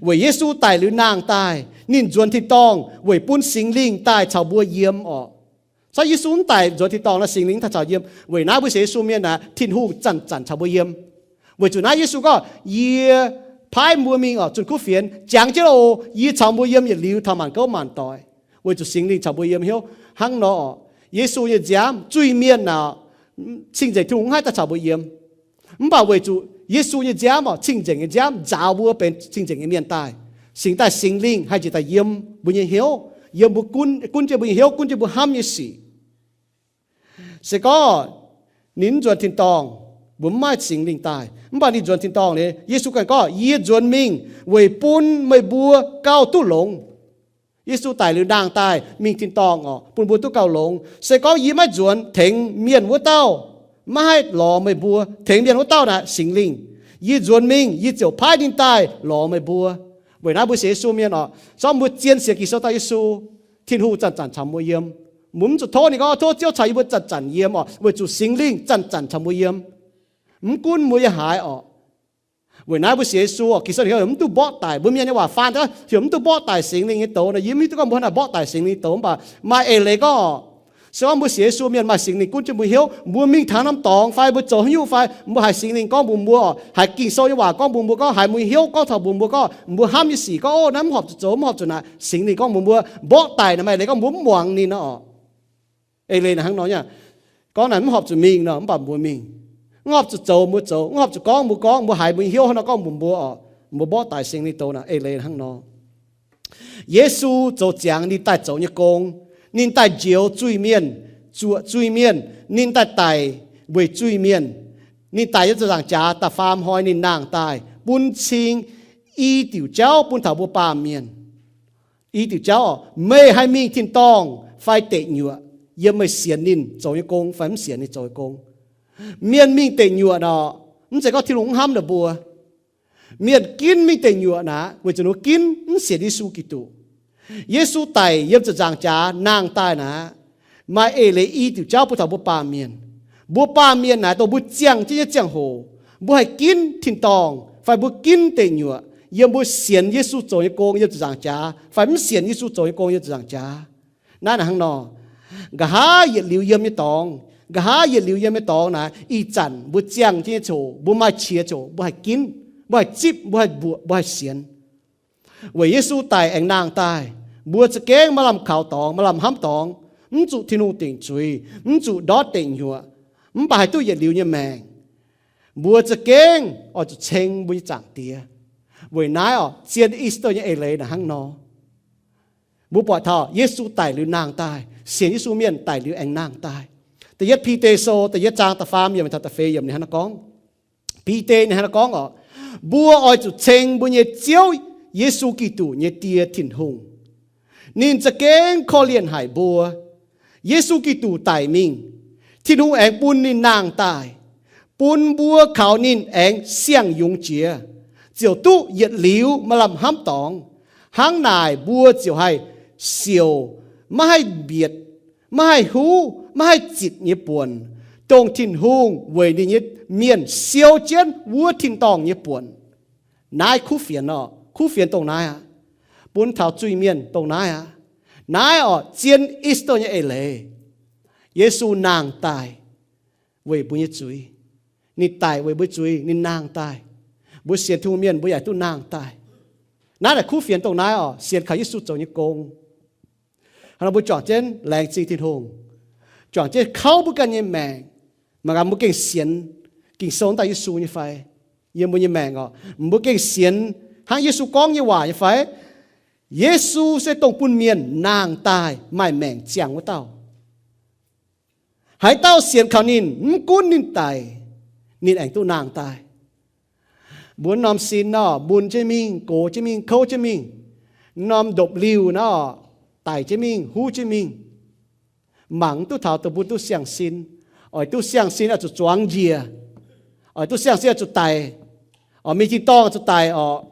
Weic Yesu daic liuz nangh daaih, ninh nzuonx tin-dorngh weic bun Singx Lingh daaih caux mbuo yiem orqc. Corc Yesu mv daic nzuonx tin-dorngh nor, Singx Lingh mv daaih caux yiem. Weic naaiv mbuo sienx Yesu mienh naaic, Tin-Hungh zanc-zanc caux mbuo yiem. Weic zuqc naaiv Yesu gorngv, yie paaiv mbuo mingh orqc, zunh kuv fienx, jangx jienv oc, yie caux mbuo yiem yietc liuz taux maanc gouv maanc doic. Weic zuqc Singx Lingh caux mbuo yiem hnyouv hnangv nor orqc. Yesu nyei nziaamv zuiz-mienh naaic, cing-nzengc Tin-Hungh mv haih daaih caux mbuo yiem. Mv baac weic zuqc Yesu nyei nziaamv orqc, cing-nzengc nyei nziaamv nzaaux mbuo benx cing-nzengc nyei mienh daaih, cingx daaih Singx Lingh haih njiec daaih yiem mbuo nyei hnyouv, yiem mbuo gunv, gunv jienv mbuo nyei hnyouv, gunv jienv mbuo hnamv nyei sic. Se gorngv ninh mv nzuonx tin-dorngh, mbuo mv maaih Singx Lingh daaih. Mv baac ninh nzuonx tin-dorngh liuz, Yesu ganh gorngv, yie nzuonx mingh weic bun meih mbuo gauh duqv longx. Yesu daic liuz nangh daaih mingh tin-dorngh orqc, bun mbuo duqv gauh longx. Se gorngv yie maiv nzuonx, tengx mienh wuov dauh maiv haih lorz meih mbuo. Tengx mienh wuov dauh naaic Singx Lingh. Yie nzuonx mingh, yie ziouc paaiv ninh daaih lorz meih mbuo. Weic naaiv mbuo sienx Yesu mienh orqc, zorqv mbuo zien sienx Ging-Sou dauh Yesu, Tin-Hungh zanc-zanc caux mbuo yiem. Mbuo mv zuqc tov ninh gorngv, tov Ziouv caux yie mbuo zanc-zanc yiem orqc, weic zuqc Singx Lingh zanc-zanc caux mbuo yiem. Mv gunv mbuo yiem haaix orqc. Weic naaiv mbuo sienx Yesu orqc, Ging-Sou heuc mv duqv mborqv daic. Mbuo mienh nyei waac faan daaih heuc mv duqv mborqv daic Singx Lingh nyei douz nor, yie mv hiuv duqv gorngv mbuo hnangv naaic mborqv daic Singx Lingh douz, mv baac maaih eix leiz gorngv orqc, se gorngv mbuo sienx Yesu mienh maaih Singx Lingh gunv jienv mbuo hnyouv, mbuo mingh taux norm dorngx fai mbuo zoux haaix nyungc fai mbuo haiz Singx Lingh gorngv mbuox mbuo orqc, haiz Ging-Sou nyei waac gorngv mbuox mbuo, gorngv haiz mbuo hnyouv gorngv taux mbuox mbuo, gorngv mbuo hnamv nyei sic, gorngv, o, naaiv mv horpc zuqc zoux, mv horpc zuqc naaic, Singx Lingh gorngv mbuox mbuo, mborqv daic naaic maaih eix leiz gorngv mbuo mv muangx ninh orqc. Eix leiz naaic hnangv nor nyei. Gorngv naaic mv horpc zuqc mingh nor, mv baac mbuo mingh. Mv horpc zuqc zoux mbuo zoux, mv horpc zuqc gorngv mbuo gorngv, mbuo haiz mbuo hnyouv hnangv nor gorngv mbuox mbuo orqc, mbuo mborqv daic Singx Lingh douz naaic, eix leiz hnangv nor. Yesu zoux ziangx ninh daaih zoux nyei gong, ninh daaih njoux zuiz-mienh, zuoqc zuiz-mienh, ninh daaih daic weic zuiz-mienh. Ninh daic yiem ziepc nzaangc jaax, da'faam hnoi ninh nangh daaih bun cing i diuc jauv bun taux mbuo baamh mienh. I diuc jauv orqc, meih haih mingh tin-dorngh fai deic nyuoqc, yiem meih sienx ninh zoux nyei gong fai mv sienx ninh zoux nyei gong. Mienh mingh deic nyuoqc nor, mv zeiz gorngv Tin-Hungh mv hnamv ninh mbuo. Mienh ginv mingh deic nyuoqc naaic, weic zuqc ninh mbuo ginv mv sienx Yesu Giduc. Yesu daic yiem ziepc nzaangc jaax nangh daaih naaic, maaih eix leiz i diuc jauv bun taux mbuo baamh mienh. Mbuo baamh mienh naaic dongh mbuo ziangh jienv nyei ziangh hoc, mbuo haih ginv tin-dorngh fai mbuo ginv deic nyuoqc, yiem mbuo sienx Yesu zoux nyei gong yiem ziepc nzaangc jaax, fai mv sienx Yesu zoux nyei gong yiem ziepc nzaangc jaax. Naaiv naaic hnangv nor, nqa'haav yietc liuz yiem nyei dorngx, nqa'haav yietc liuz yiem nyei dorngx naaic, ih zanc mbuo ziangh jienv nyei ziangh hoc, mbuo maaih qiex ziangh hoc, mbuo haih ginv, mbuo haih zipv, mbuo haih mbuoqc, mbuo haih sienx. Weic Yesu daic aengx nangh daaih, mbuo za'gengh maaih lamh kaux dorngx, maaih lamh hnamv dorngx, mv zuqc Tin-Hungh dingc zuiz, mv zuqc ndortv deic nyuoqc, mv baac haih duqv yietc liuz nyei maengc. Mbuo za'gengh oix zuqc ceng mbuo nyei Zaangc Diex. Weic naaiv oc, zien Easter nyei eix leiz naaic hnangv nor. Mbuo buatc taux Yesu daic liuz nangh daaih, sienx Yesu mienh daic liuz aengx nangh daaih. Da'yietv Bide Sou da'yietv zaang da'faam yiemc taux da'feix yiemc ninh hnangv naaiv gorngv. Bide ninh hnangv naaiv gorngv oc, mbuo oix zuqc ceng mbuo nyei Ziouv Yesu Giduc nyei Die Tin-Hungh. Ninh za'gengh korv-lienh haic mbuo. Yesu Giduc daic mingh, Tin-Hungh aengx bun ninh nangh daaih, bun mbuo kaux ninh aengx siang-yungz jiex, ziouc duqv yietc liuz maaih lamh hnamv dorngx. Hnangv naaic mbuo ziouc haih siouc, maiv haih mbietc, maiv haih huv, maiv haih zitc nyei buonc, dongh Tin-Hungh weic ninh nyei mienh siou jienv wuov tin-dorngh nyei buonc. Naaiv kuv fienx oc, kuv fienx dongh naaiv aqv. Bun taux zuiz-mienh dongh naaiv aqv. Naaiv oc, zien Easter nyei eix leiz. Yesu nangh daaih weic mbuo nyei zuiz. Ninh daic weic mbuo zuiz, ninh nangh daaih. Mbuo sienx Tin-Hungh mienh mbuo yaac duqv nangh daaih. Naaiv naaic kuv fienx dongh naaiv oc, sienx kaux Yesu zoux nyei gong. Hnangv nor mbuo juangc jienv laengz zingh Tin-Hungh, juangc jienv kauv mbuo ganh nyei maengc. Mangc gaax mbuo gengh sienx Ging-Sou daaih Yesu nyei fai? Yiem mbuo nyei maengc oc, mbuo gengh sienx hnangv Yesu gorngv nyei waac nyei fai? Yesu se dongh bun mienh nangh daaih maaih maengc ziangh wuov dauh. Haaix dauh sienx kaux ninh, mv gunv ninh daic, ninh aengx duqv nangh daaih. Mbuo norm sin nor, mun jienv mingh, gox jienv mingh, kouv jienv mingh. Norm ndopv-liuh nor, daic jienv mingh, huv jienv mingh. Mangc mv duqv taux dongh mbuo duqv siang-sin. Oix duqv siang-sin oix zuqc zuangx njiec. Oix duqv siang-sin oix zuqc daic. Oix mingh tin-dorngh oix zuqc daic orqc.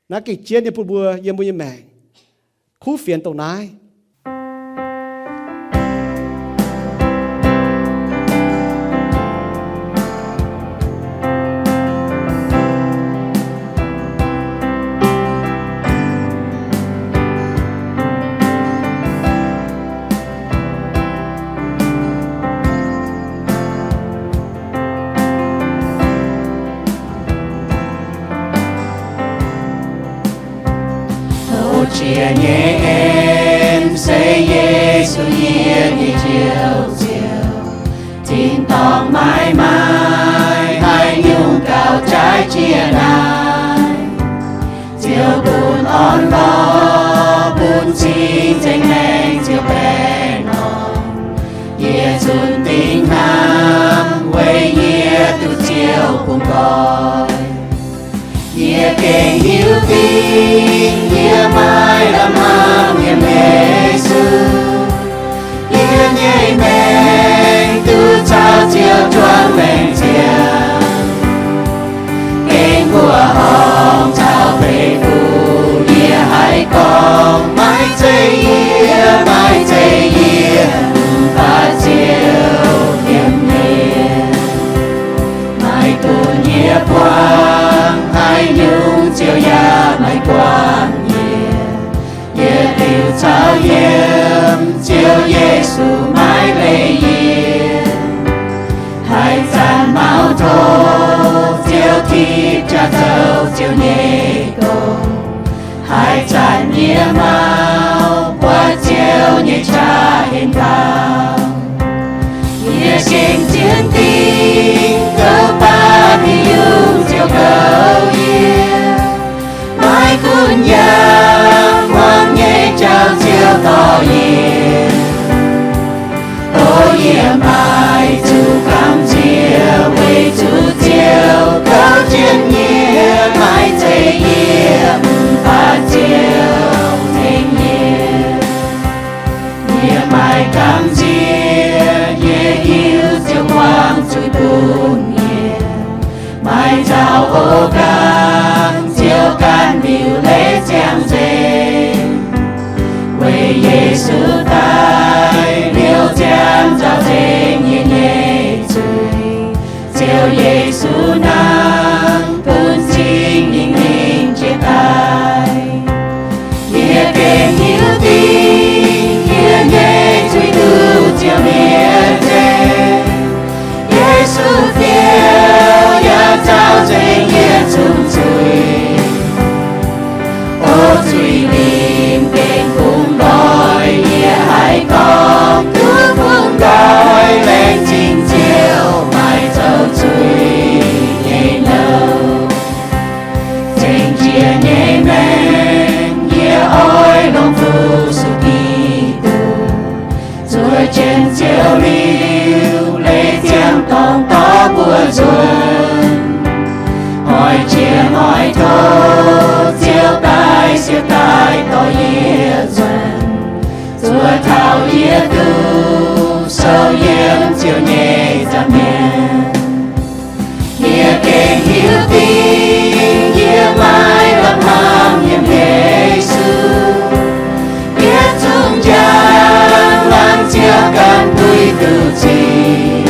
Naaiv gengh jienv nyei bun mbuo yiem mbuo nyei maengc. Kuv fienx dongh naaiv. Tov jiex nyei en se Yesu yie nyei Njoux Ziouv. Tin-dorngh maiv maaih haaix nyungc gauh jaaix jiex naaiv. Ziouv bun orn-lorqc, bun cing-nzengc maengc ziouc baengh orn. Yie zunc dingc hnamv weic yie duqv Ziouv bungx nqoi. Yie gengh hiuv duqv yie maiv lamh hnamv yiem Yesu. Yie nyei maengc duqv caux Ziouv juangc maengc ziangh. Gengh mbuoqc horngh caux beiv fuqv yie haih gorngv, maiv zeiz yie, maiv zeiz yie, mv baac Ziouv yiem yie. Maiv gunv yie buangh haaix nyungc, Ziouv yaac maiv buangh yie. Yietc liuz caux yiem, Ziouv Yesu maiv leih yie. Haaix zanc maux tov, Ziouv tipv jaax zoux Ziouv nyei gong. Haaix zanc yie maux buatc Ziouv nyei qaqv henv faaux, yie gengh zien dingc goux baac haaix nyungc Ziouv goux yie. Maiv gunv yaac hmuangx nyei jauv Ziouv dorh yie. O yie maaih zuqc gamh nziex weic zuqc Ziouv goux jienv yie, maiv zeiz yie, mv baac Ziouv tengx yie. Yie maaih gamh nziex, yie hiuv Ziouv buangh zuiz bun yie. Maaih nzauh o gaax, Zuiz-limc gengh bungx nqoi, yie haiz gorngv duqv bungx nqoi, laengz zingh Ziouv maaih zoux zuiz nyei nouh. Zengc jiex nyei maengc yie oix longc Fu-Sux Giduc zuov jienv Ziouv liuz, leiz ziangh dorngx dorh mbuo nzuonx. Oix jiex oix tov Ziouv daaih siev daaih dorh yie nzuonx, zuov taux yie duqv sou yiem Ziouv nyei nza'hmien. Yie gengh hiuv duqv yie maiv lamh hnamv yiem Yesu. Yietc zungv njang laangz Ziouv ganh duqv duqv cing.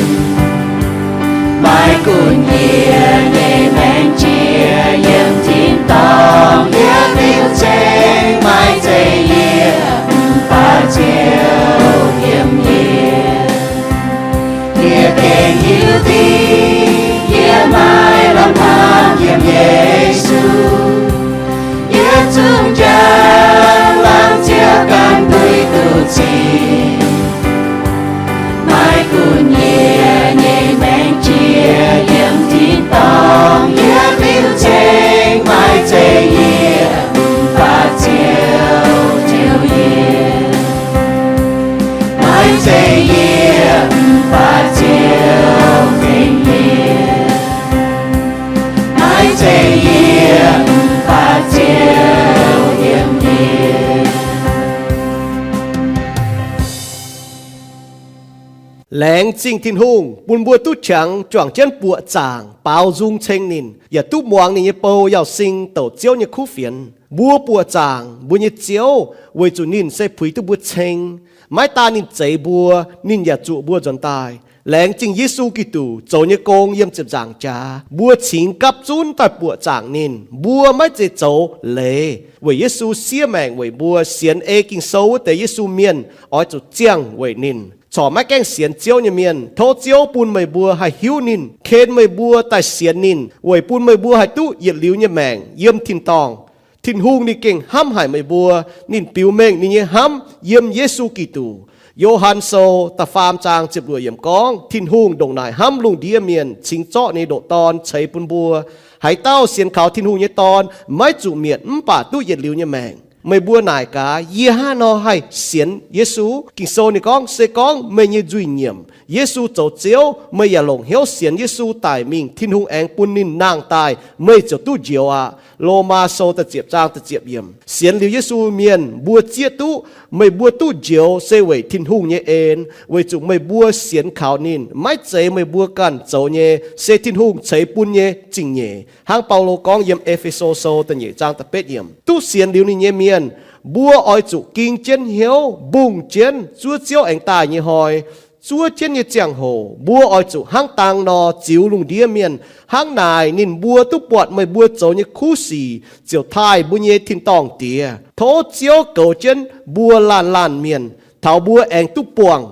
Maiv gunv yie nyei maengc jiex yiem tin-dorngh, yie liuc ceng maiv zeiz yie, mv baac Ziouv yiem yie. Yie gengh hiuv duqv yie maiv lamh hnamv yiem Yesu. Yietc zungv njang laangz Ziouv ganh duqv duqv cing. Maiv gunv yie nyei maengc jiex yiem tin-dorngh, yie liuc ceng maiv zeiz yie, mv baac Ziouv tengx yie. Maiv zeiz yie, mv baac Ziouv tengx yie. Maiv zeiz yie, mv baac Ziouv yiem yie. Laengz zingh Tin-Hungh bun mbuo duqv qangx juangc jienv buoqc zaangc baaux nzung ceng ninh, yaac duqv muangx ninh nyei bou Yauz Sing douc Ziouv nyei kuv fienx. Mbuo buoqc zaangc mbuo nyei Ziouv weic zuqc ninh se puix duqv mbuo ceng. Maiv daan ninh zeix mbuo, ninh yaac zuoqc mbuo nzuonx daaih. Laengz zingh Yesu Giduc zoux nyei gong yiem ziepc nzaangc jaax, mbuo cingx gapv zunv daaih buoqc zaangc ninh. Mbuo maiv zeiz zoux leiz, weic Yesu siev maengc weic mbuo. Sienx ei Ging-Sou wuov deix Yesu mienh oix zuqc ziangh weic ninh. Corc maiv gaengh sienx Ziouv nyei mienh, tov Ziouv bun meih mbuo haih hiuv ninh, ken meih mbuo daaih sienx ninh, weic bun meih mbuo haih duqv yietc liuz nyei maengc yiem tin-dorngh. Tin-Hungh ninh gengh hnamv haic meih mbuo. Ninh biux mengh ninh nyei hnamv yiem Yesu Giduc. Yo^han Sou da'faam zaang ziepc luoqc yiemc gorngv, Tin-Hungh ndongc naaic hnamv lungh ndiev mienh, cingx zorqv ninh nyei ndoqc Dorn ceix bun mbuo. Haaix dauh sienx kaux Tin-Hungh nyei Dorn maiv zuqc mietc, mv baac duqv yietc liuz nyei maengc. Meih mbuo naaic gaax, yie hnangv haaix nor haih sienx Yesu? Ging-Sou ninh gorngv, se gorngv meih nyei nzuih nyiemc, Yesu zoux Ziouv, meih yaac longc hnyouv sienx Yesu daic mingh, Tin-Hungh aengx bun ninh nangh daaih, meih ziouc duqv njoux aqv. Lomaa Sou da'ziepc zaang da'ziepc yiemc. Sienx liuz Yesu mienh, mbuo zieqv duqv meih mbuo duqv njoux se weic Tin-Hungh nyei en, weic zuqc meih mbuo sienx kaux ninh. Maiv zeiz meih mbuo ganh zoux nyei, se Tin-Hungh ceix bun nyei zingh nyeic. Hnangv Baulo gorngv yiem E^fe^so Sou da'nyeic zaang da'betv yiemc, duqv sienx liuz ninh nyei mienh, mbuo oix zuqc ging jienv hnyouv, mbungh jienv zuov Ziouv aengx daaih nyei hnoi. Zuov jienv nyei ziangh hoc mbuo oix zuqc hnangv dang nor ziux lungh ndiev mienh. Hnangv naaic ninh mbuo duqv buatc meih mbuo zoux nyei kuv sic, ziouc taaih mbuo nyei tin-dorngh Diex. Tov Ziouv goux jienv mbuo laanh laanh mienh, taux mbuo aengx duqv buangh